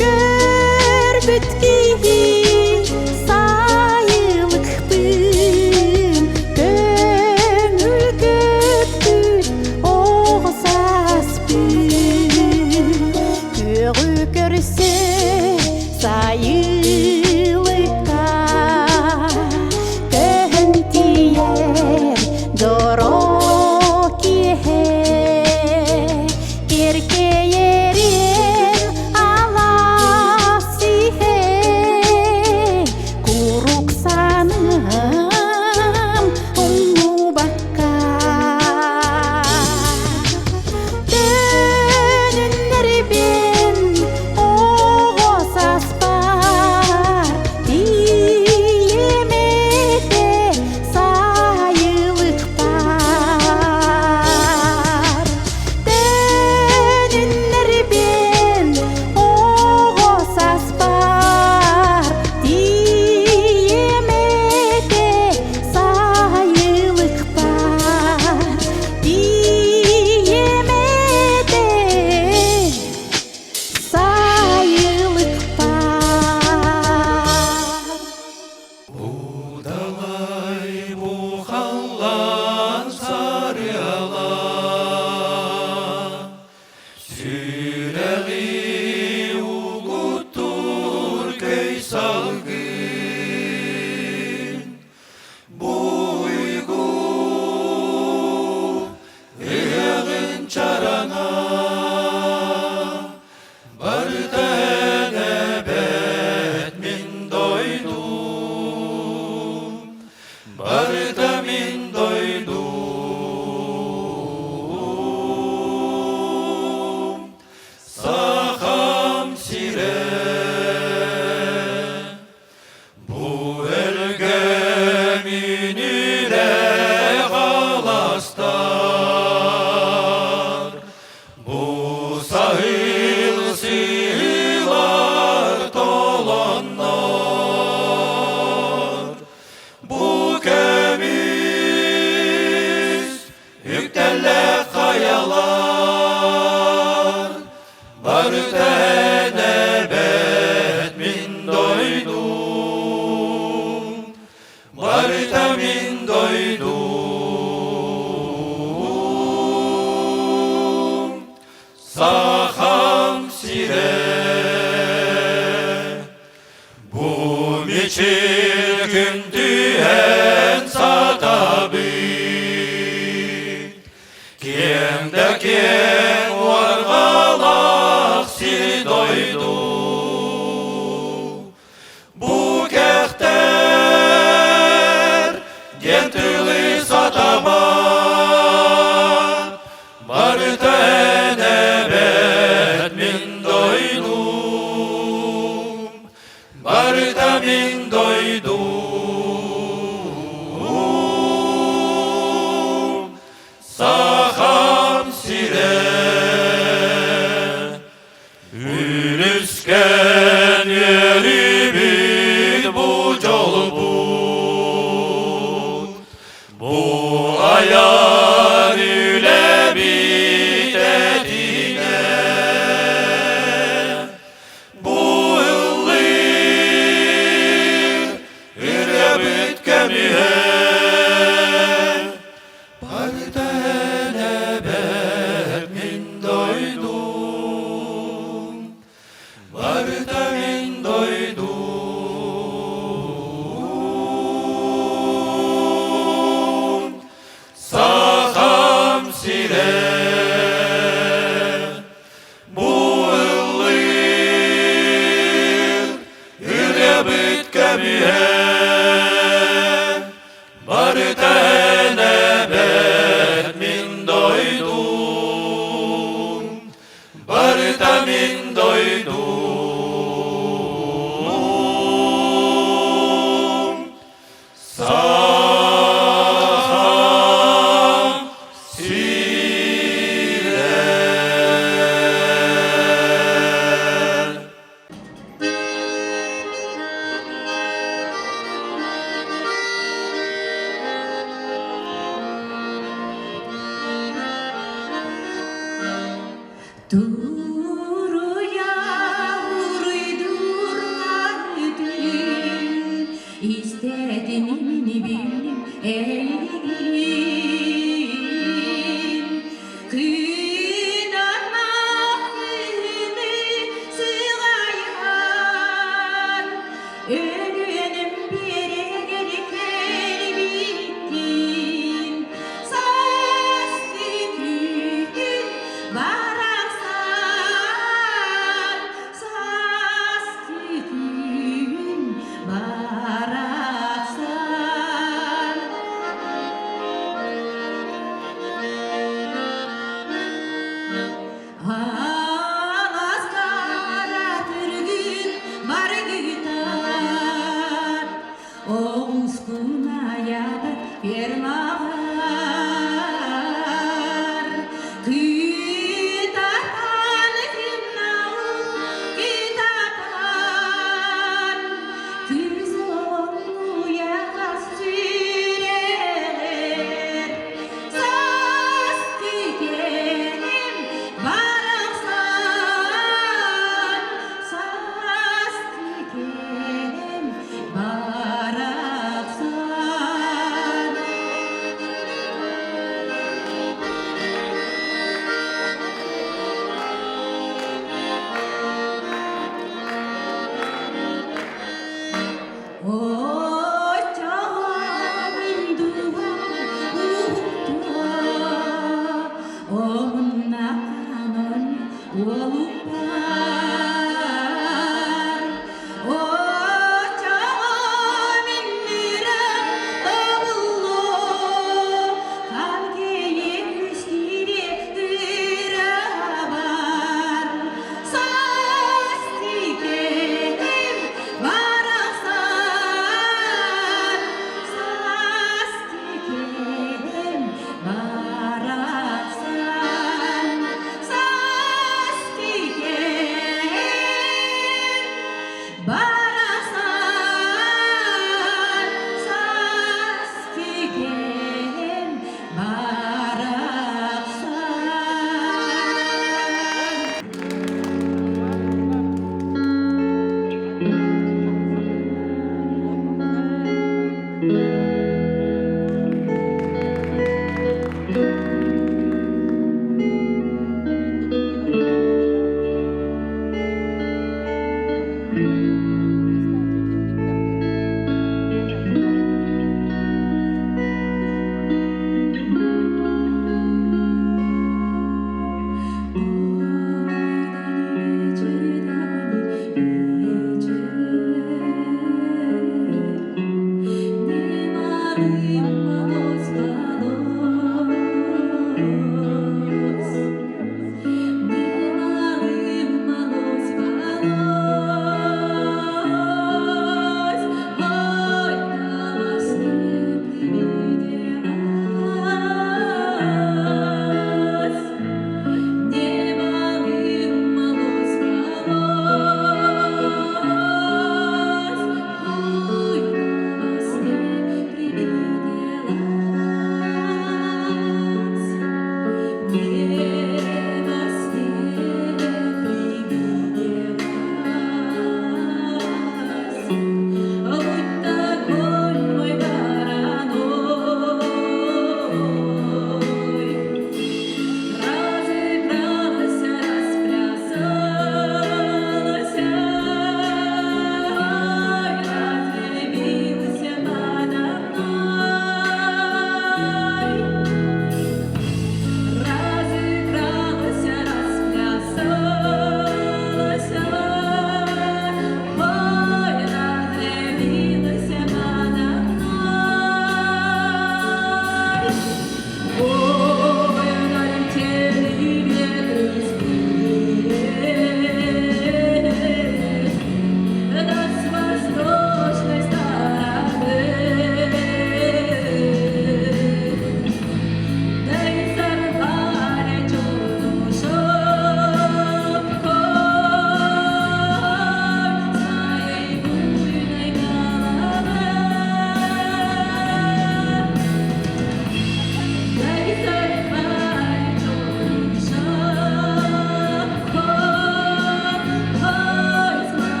Speaker 6: Көрбүт киһи сайылыкпын, көҥүл көппүт оҕо сааспын. Күөҕү көрсө сайылыкка көһөн тиийэр дьоро киэһэ Киркиэрин алаас иһэ.
Speaker 2: Өрөгөй салгын Буйгу ыһыаҕын чараҥа Барыта эн эбэт мин дойдум Барыта мин дойдум Сахам сирэ бу өлгөм үүнүүлээх аластар, бу саһыл сыһыылар толоннор, бу көмүс Үктэллээх хайалар барыта эн эбэт мин дойдум, барыта мин дойдум. Сахам сирэ Бу мичил күн түһэн сатабыт, Киэҥ да киэҥ уорҕалаах сир дойду. Бу кэхтэр диэн тылы сатабат, Барыта эн эбэт мин дойдум, барыта мин дойдум. Сахам сирэ Үлүскэн үөрүүбүт бу дьолбут, бу айар үлэбит этинэ, бу ыллыыр ырыабыт көмүһэ, Барыта эн эбэт мин дойдум, барыта мин дойдум. Сахам сирэ бу ыллыыр ырыабыт көмүһэ Барыта эн эбэт мин дойдум, барыта мин дойдум. Сахам сирэ.
Speaker 1: Барахсан, саскигем, барахсан.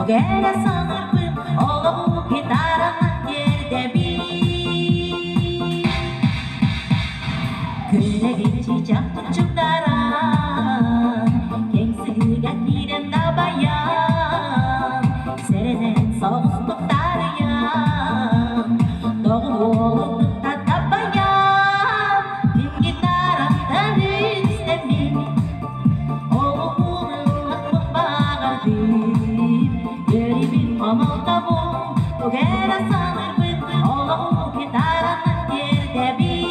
Speaker 1: Тугэрэ саныырбын олоҕу гитаранан тиэрдэбин. Күллэгин чычах куччуктаран, киэҥ сыһыыга киирэн дабайан, сэрэнэн соҕустук таарыйан, доҕуһуолу кытта дабайан, мин гитарам истэммин, олуһун баҕардым, үөрүүбүн хомолтобун, тугу эрэ саныырбын, олоҕу гитаранан тиэрдэбин.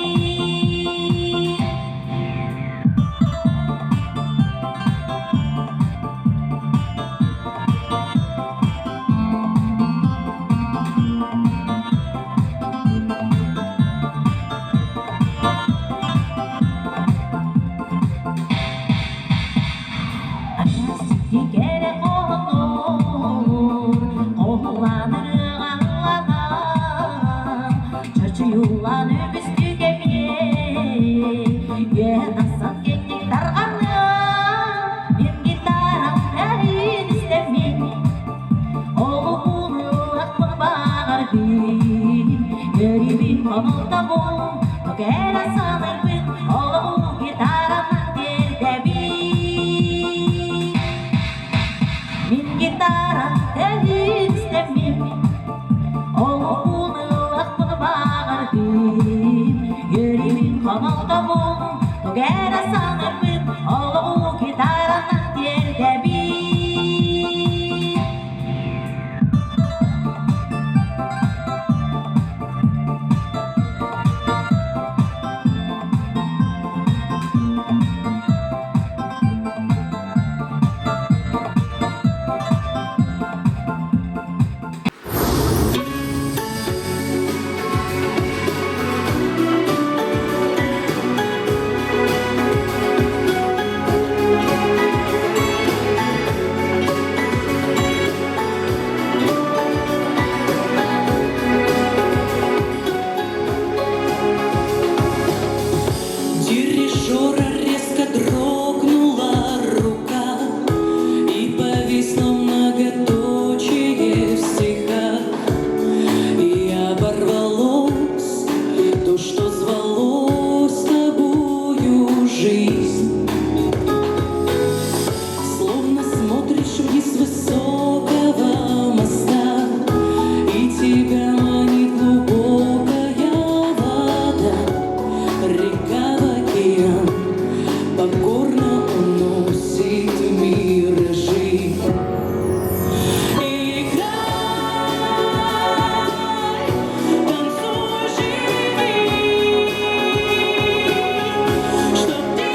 Speaker 1: Кэрэ хоһооннор, хоһулаан ырыаҕаланан, чочуйуллан үгүстүк эмиэ, үөһэ тахсан киэҥник тарҕаныа, мин гитарам тэһиин истэммин, олуһун ыллахпын баҕарбын, үөрүүбүн хомолтобун, кэрэ саныырбын, олоҕу гитаранан тиэрдэбин. Мин гитарам тэһиин истэммин, олуһун ыллахпын баҕарбын, үөрүүбүн хомолтобун, тугу эрэ саныырбын, олоҕу гитаранан тиэрдэбин.
Speaker 10: Дирижера резко дрогнула рука, И повисло многоточие в стихах, И оборвалось то, что звалось тобою жизнь. Словно смотришь вниз с высокого моста, И тебя манит глубокая вода. Река в океан покорно уносит миражи. Играй, танцуй, живи, чтоб ты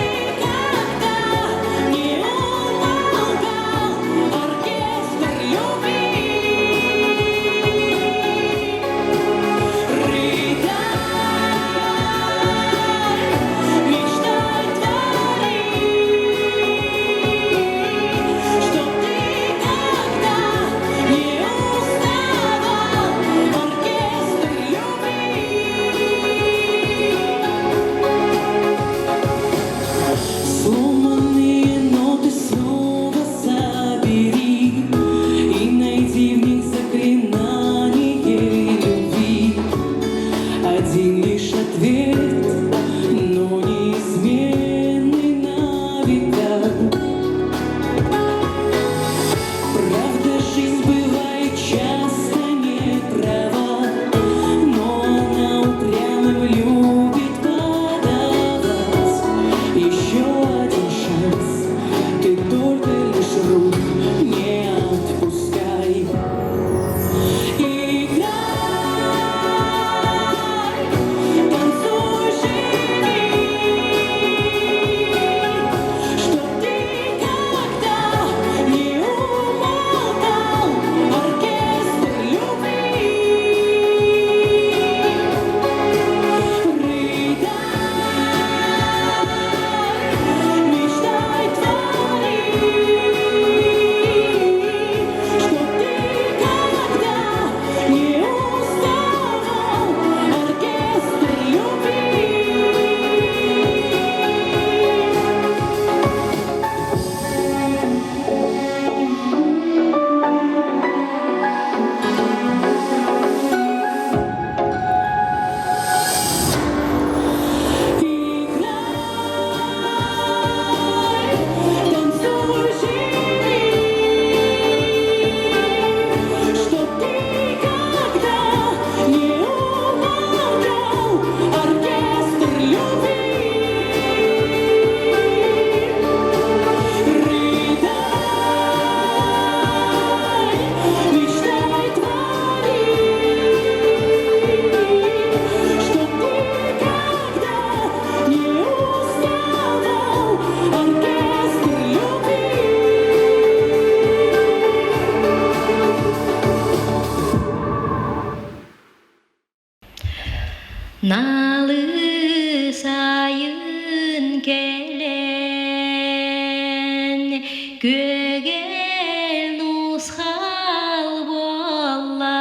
Speaker 7: Күөгэл нусхал буолла,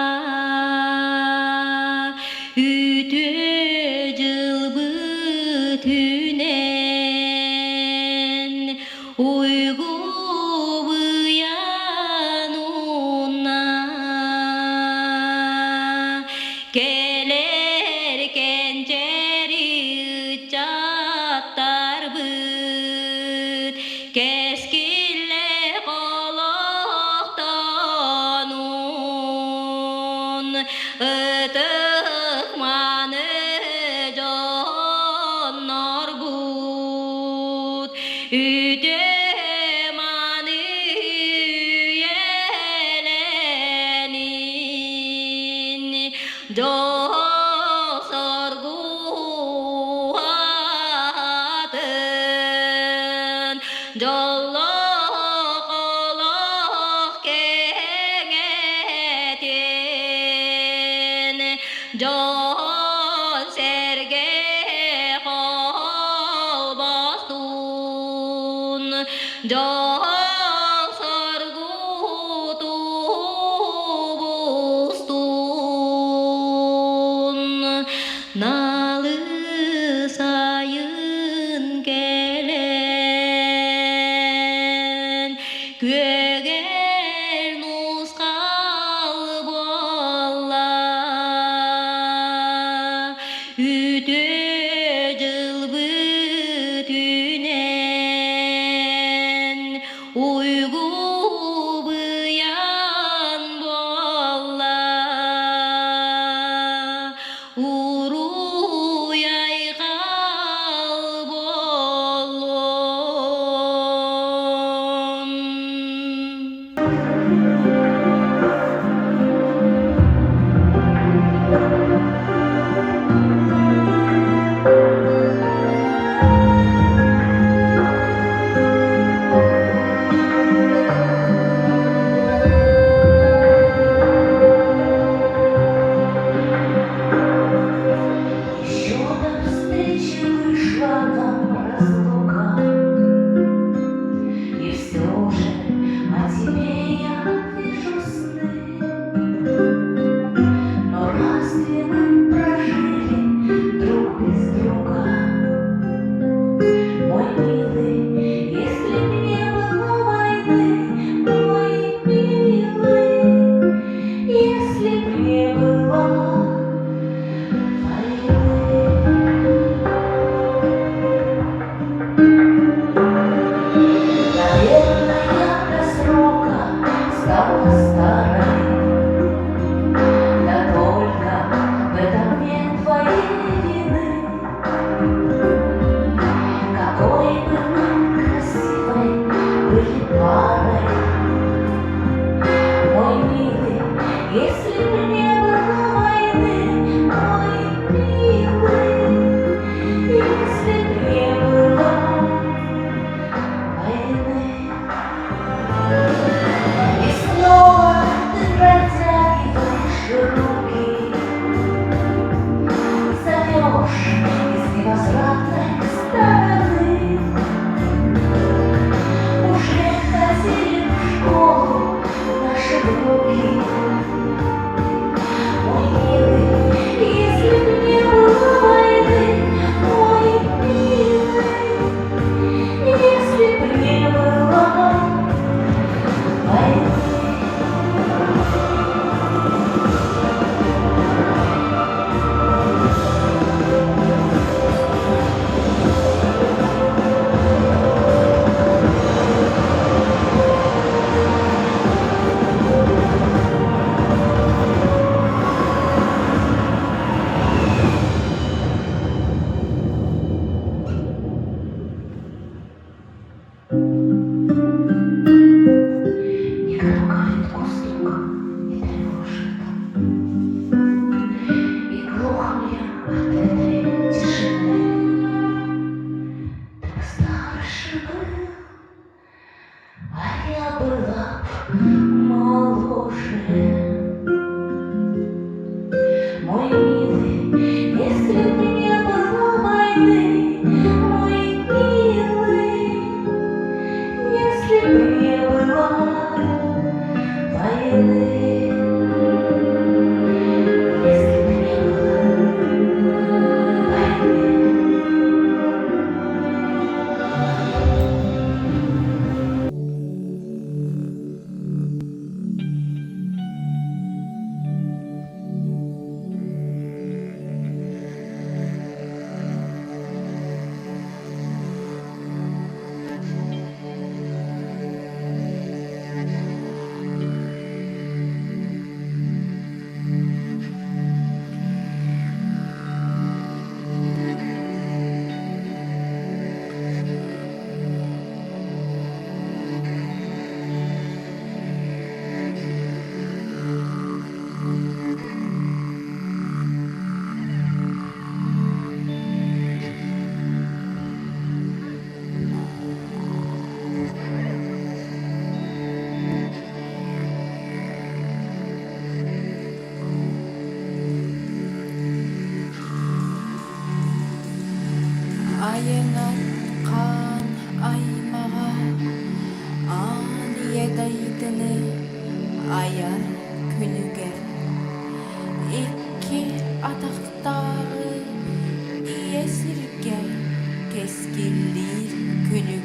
Speaker 7: үтүө дьылбыт үүнэн, уйгу быйан уунна. Кэлэр кэнчээри ыччаттарбыт кэскиллээх олохтонун ытык-маны дьоннорбут үтүө-маны үйэлэнин Дьол-соргу уһаатын, дьоллоох олох кэҥэтин, дьон-сэргэ холбостун, дьол-соргу тубустун, налы сайын кэлэн, күөгэл нусхал буолла, үтүө дьылбыт үүнэн, Уйгу быйан буолла, уруй айхал буоллун.
Speaker 1: Еще до встречи вышла нам разлука, И все же о тебе я вижу сны. Но разве мы прожили друг без друга? Мой милый, если б не было войны, мой милый, если б не было войны. Наверное, я до срока стала старой, Да только в этом нет твоей вины. Какой бы мы красивой были парой, Мой милый, если б не было войны, Мой милый, если б не было войны. И снова ты протягиваешь руки, Зовешь из невозвратной стороны. Уже ходили в школу наши внуки. Мой милый, если б не было войны, Мой милый, если б не было войны. Никто калитку стук не тревожит, И глухну я от этой тишины. Ты б старше был, а я была б моложе. Мой милый, если б не было войны, Мой милый, если б не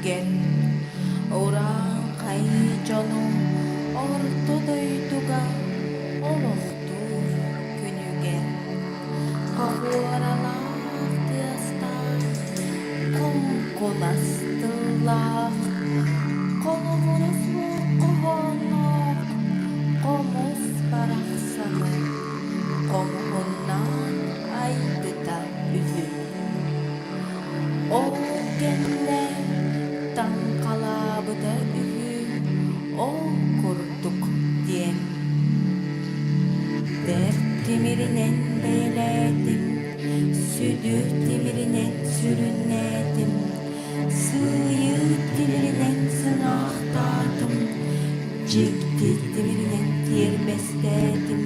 Speaker 11: күнүгэр Урааҥхай дьону орто дойдуга олохтуур күнүгэр Хоһуоралаах тыастаах, хоҥкунас тыллаах, холобура суох хоһоонноох хомус барахсаны хомуһуннаан айбыта үһү. Ол кэннэ таҥхалаабыта үһү, ол курдук диэн. Бэрт тимиринэн бэйэлээтим, сүдү тимиринэн сүрүннээтим, сыыйыы тимиринэн сыҥаахтаатым, дьикти тимиринэн тиэрбэстээтим,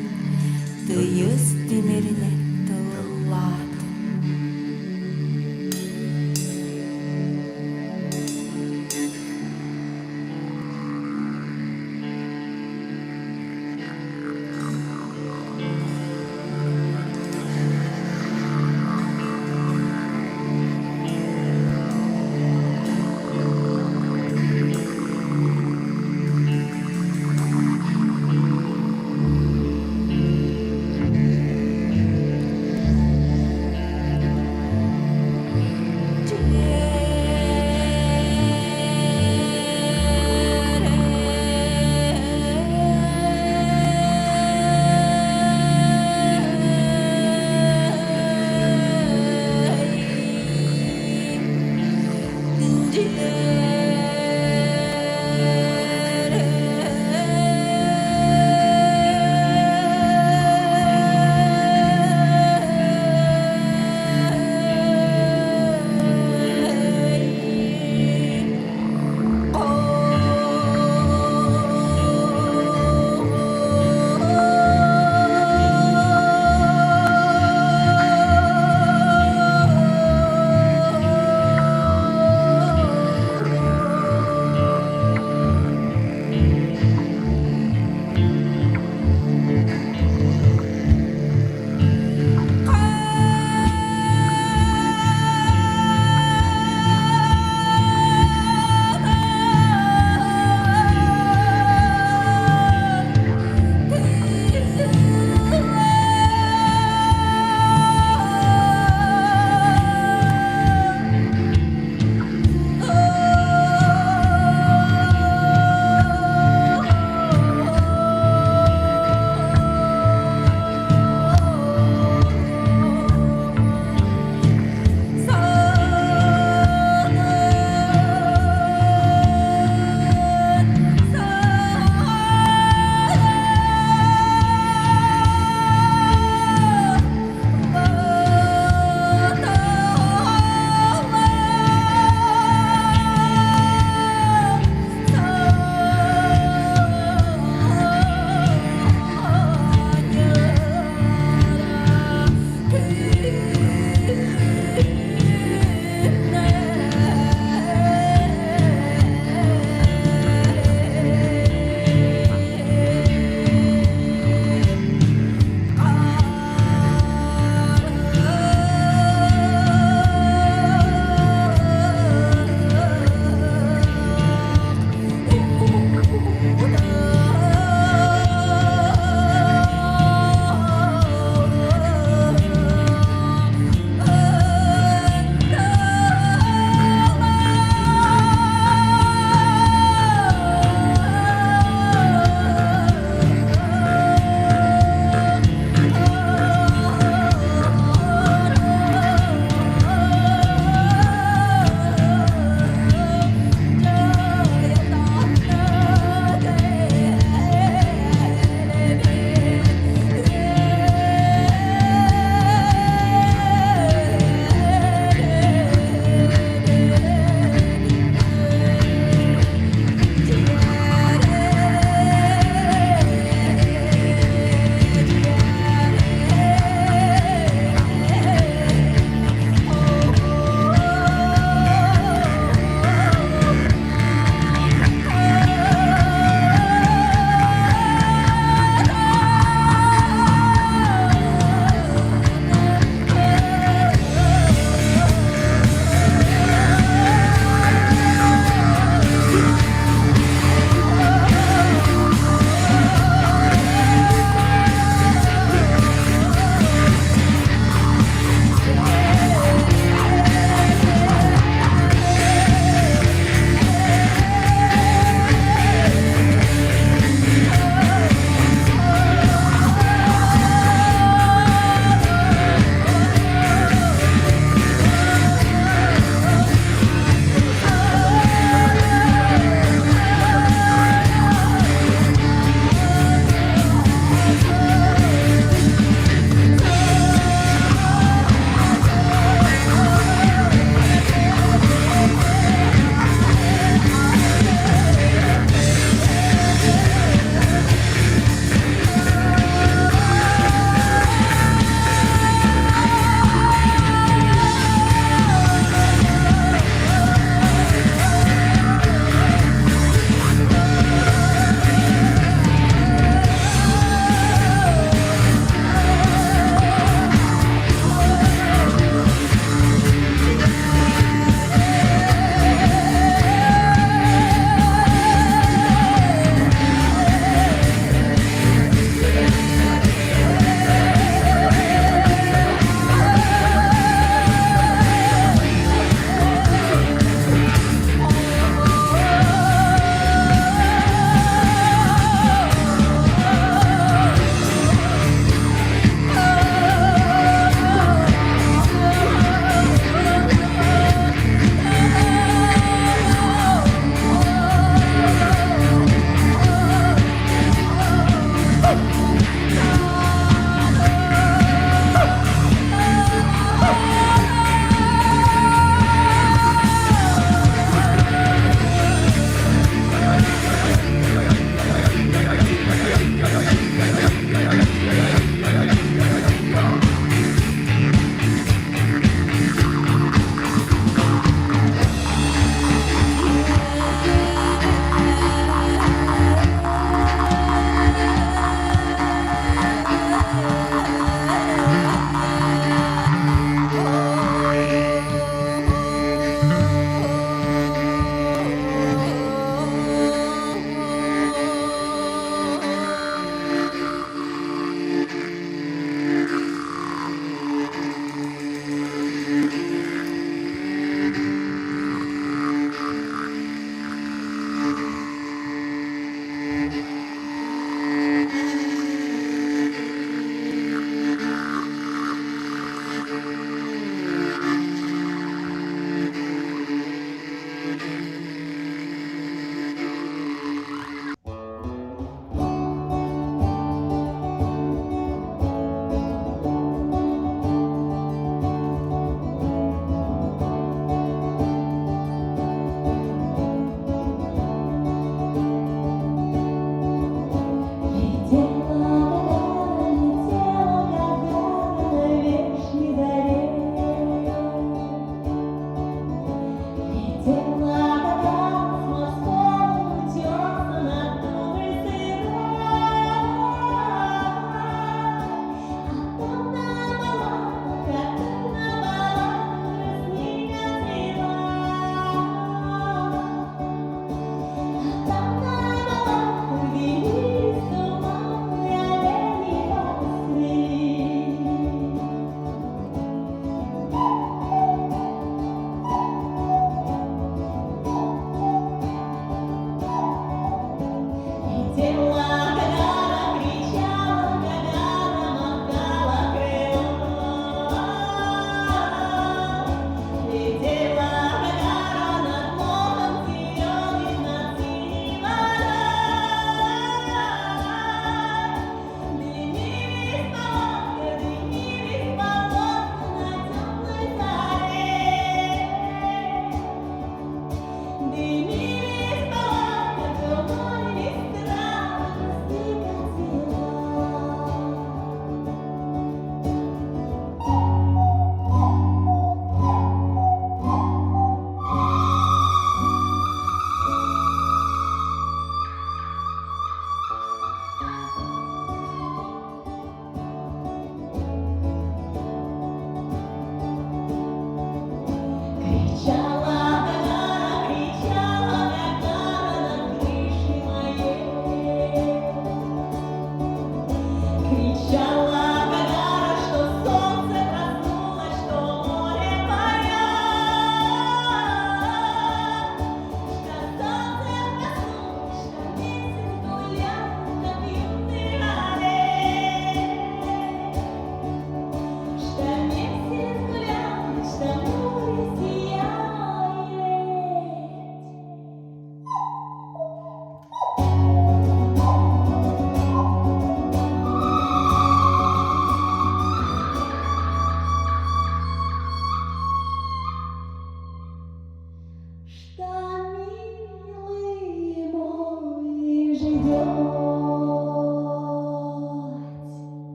Speaker 11: тыйыс тимиринэн тыллаатым.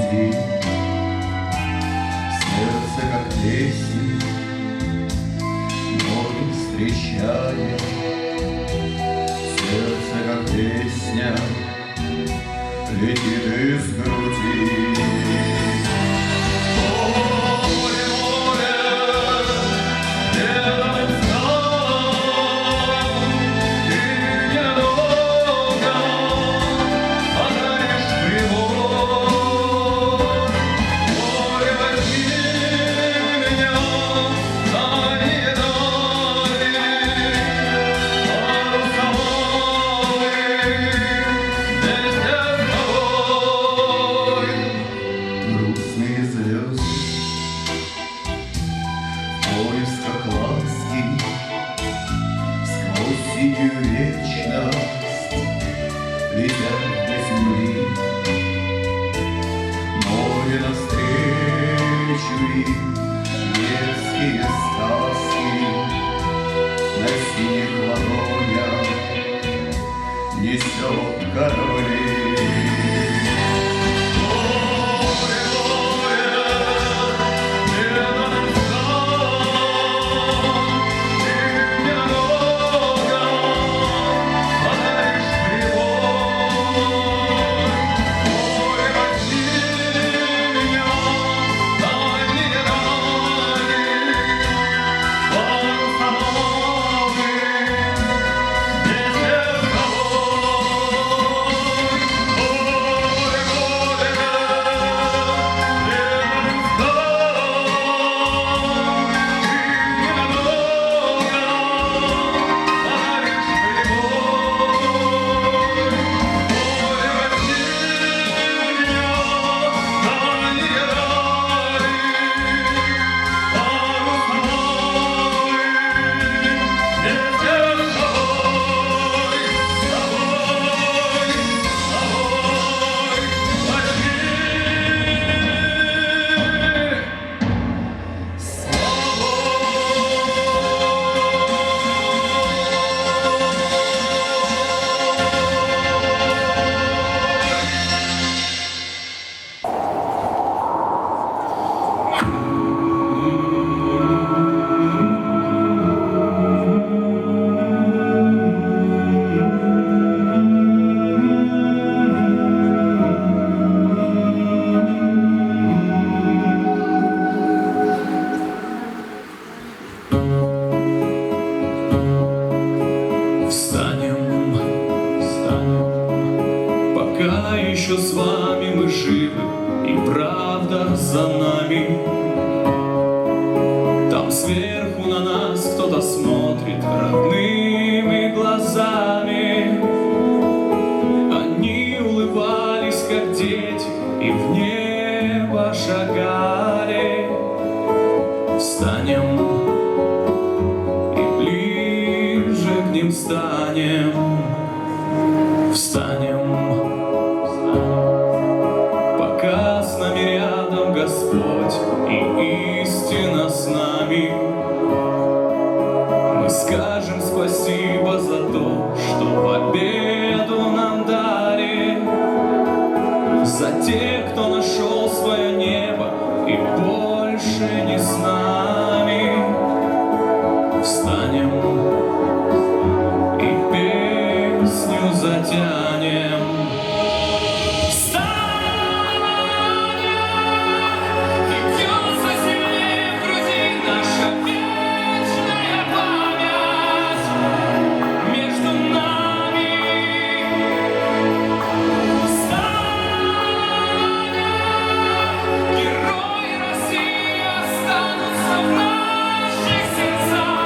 Speaker 12: груди. Сердце, как песня, море встречает. Сердце, как песня, летит из груди. Море, море, белым скалам, ты ненадолго подаришь прибой. Море, возьми меня в дальние дали, паруса алый вместе с тобой. Грустные звезды в поисках ласки сквозь синюю вечность летят до земли. Море навстречу им детские сказки на синих ладонях несет корабли. Море, море, преданным скалам, ты ненадолго подаришь прибой. Море, возьми меня в дальние дали, паруса алый вместе с тобой. Море, море, преданным скалам, ты ненадолго подаришь прибой. Море, возьми меня в дальние дали, паруса алый вместе с тобой, с тобой, с тобой возьми. С
Speaker 13: Встанем, встанем, пока еще с вами мы живы, и правда за нами. Там сверху на нас кто-то смотрит родными глазами. Они улыбались, как дети, и в небо шагали. Встанем и ближе к ним станем. Встанем, пока с нами рядом Господь и истина с нами. Мы скажем спасибо за то, что победу нам дали, за тех, кто нашел свое небо и больше не с нами. Встанем и песню затянем. Встанем! И бьется сильнее в груди наша вечная память между нами. Встанем! Герои России останутся в наших сердцах.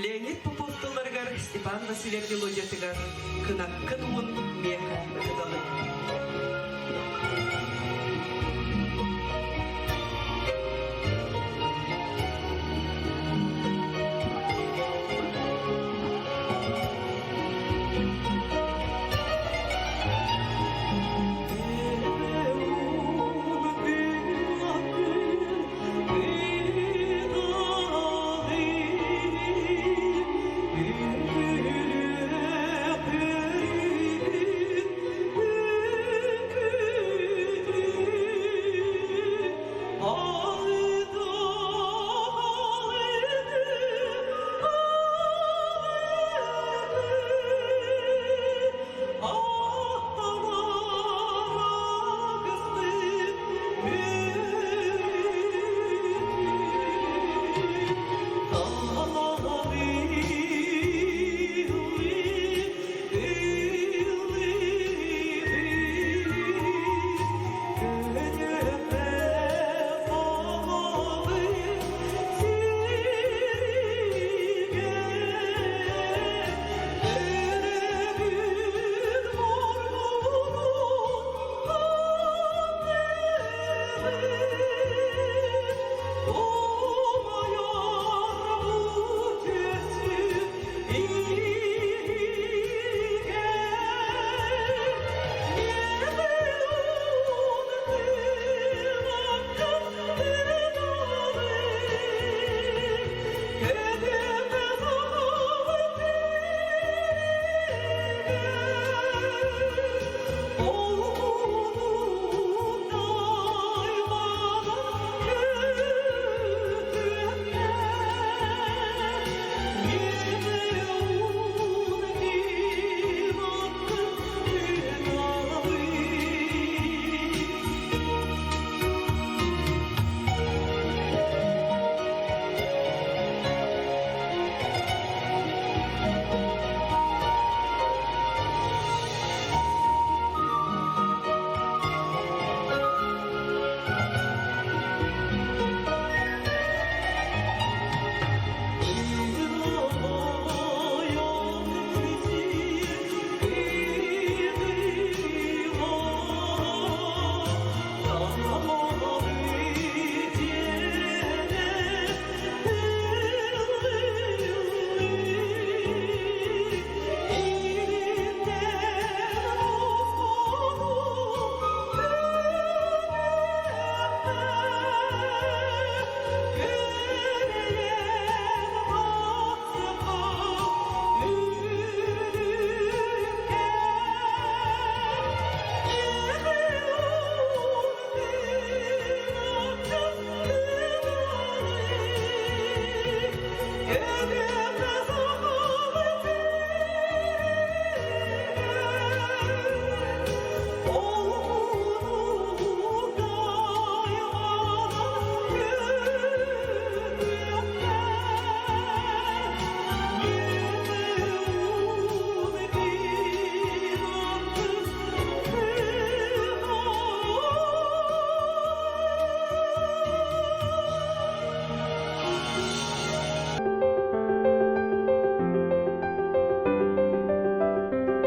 Speaker 14: Леонид Попов тылларыгар Степан Васильев мелодиятыгар «Кынаккын уун миэхэ кыталык».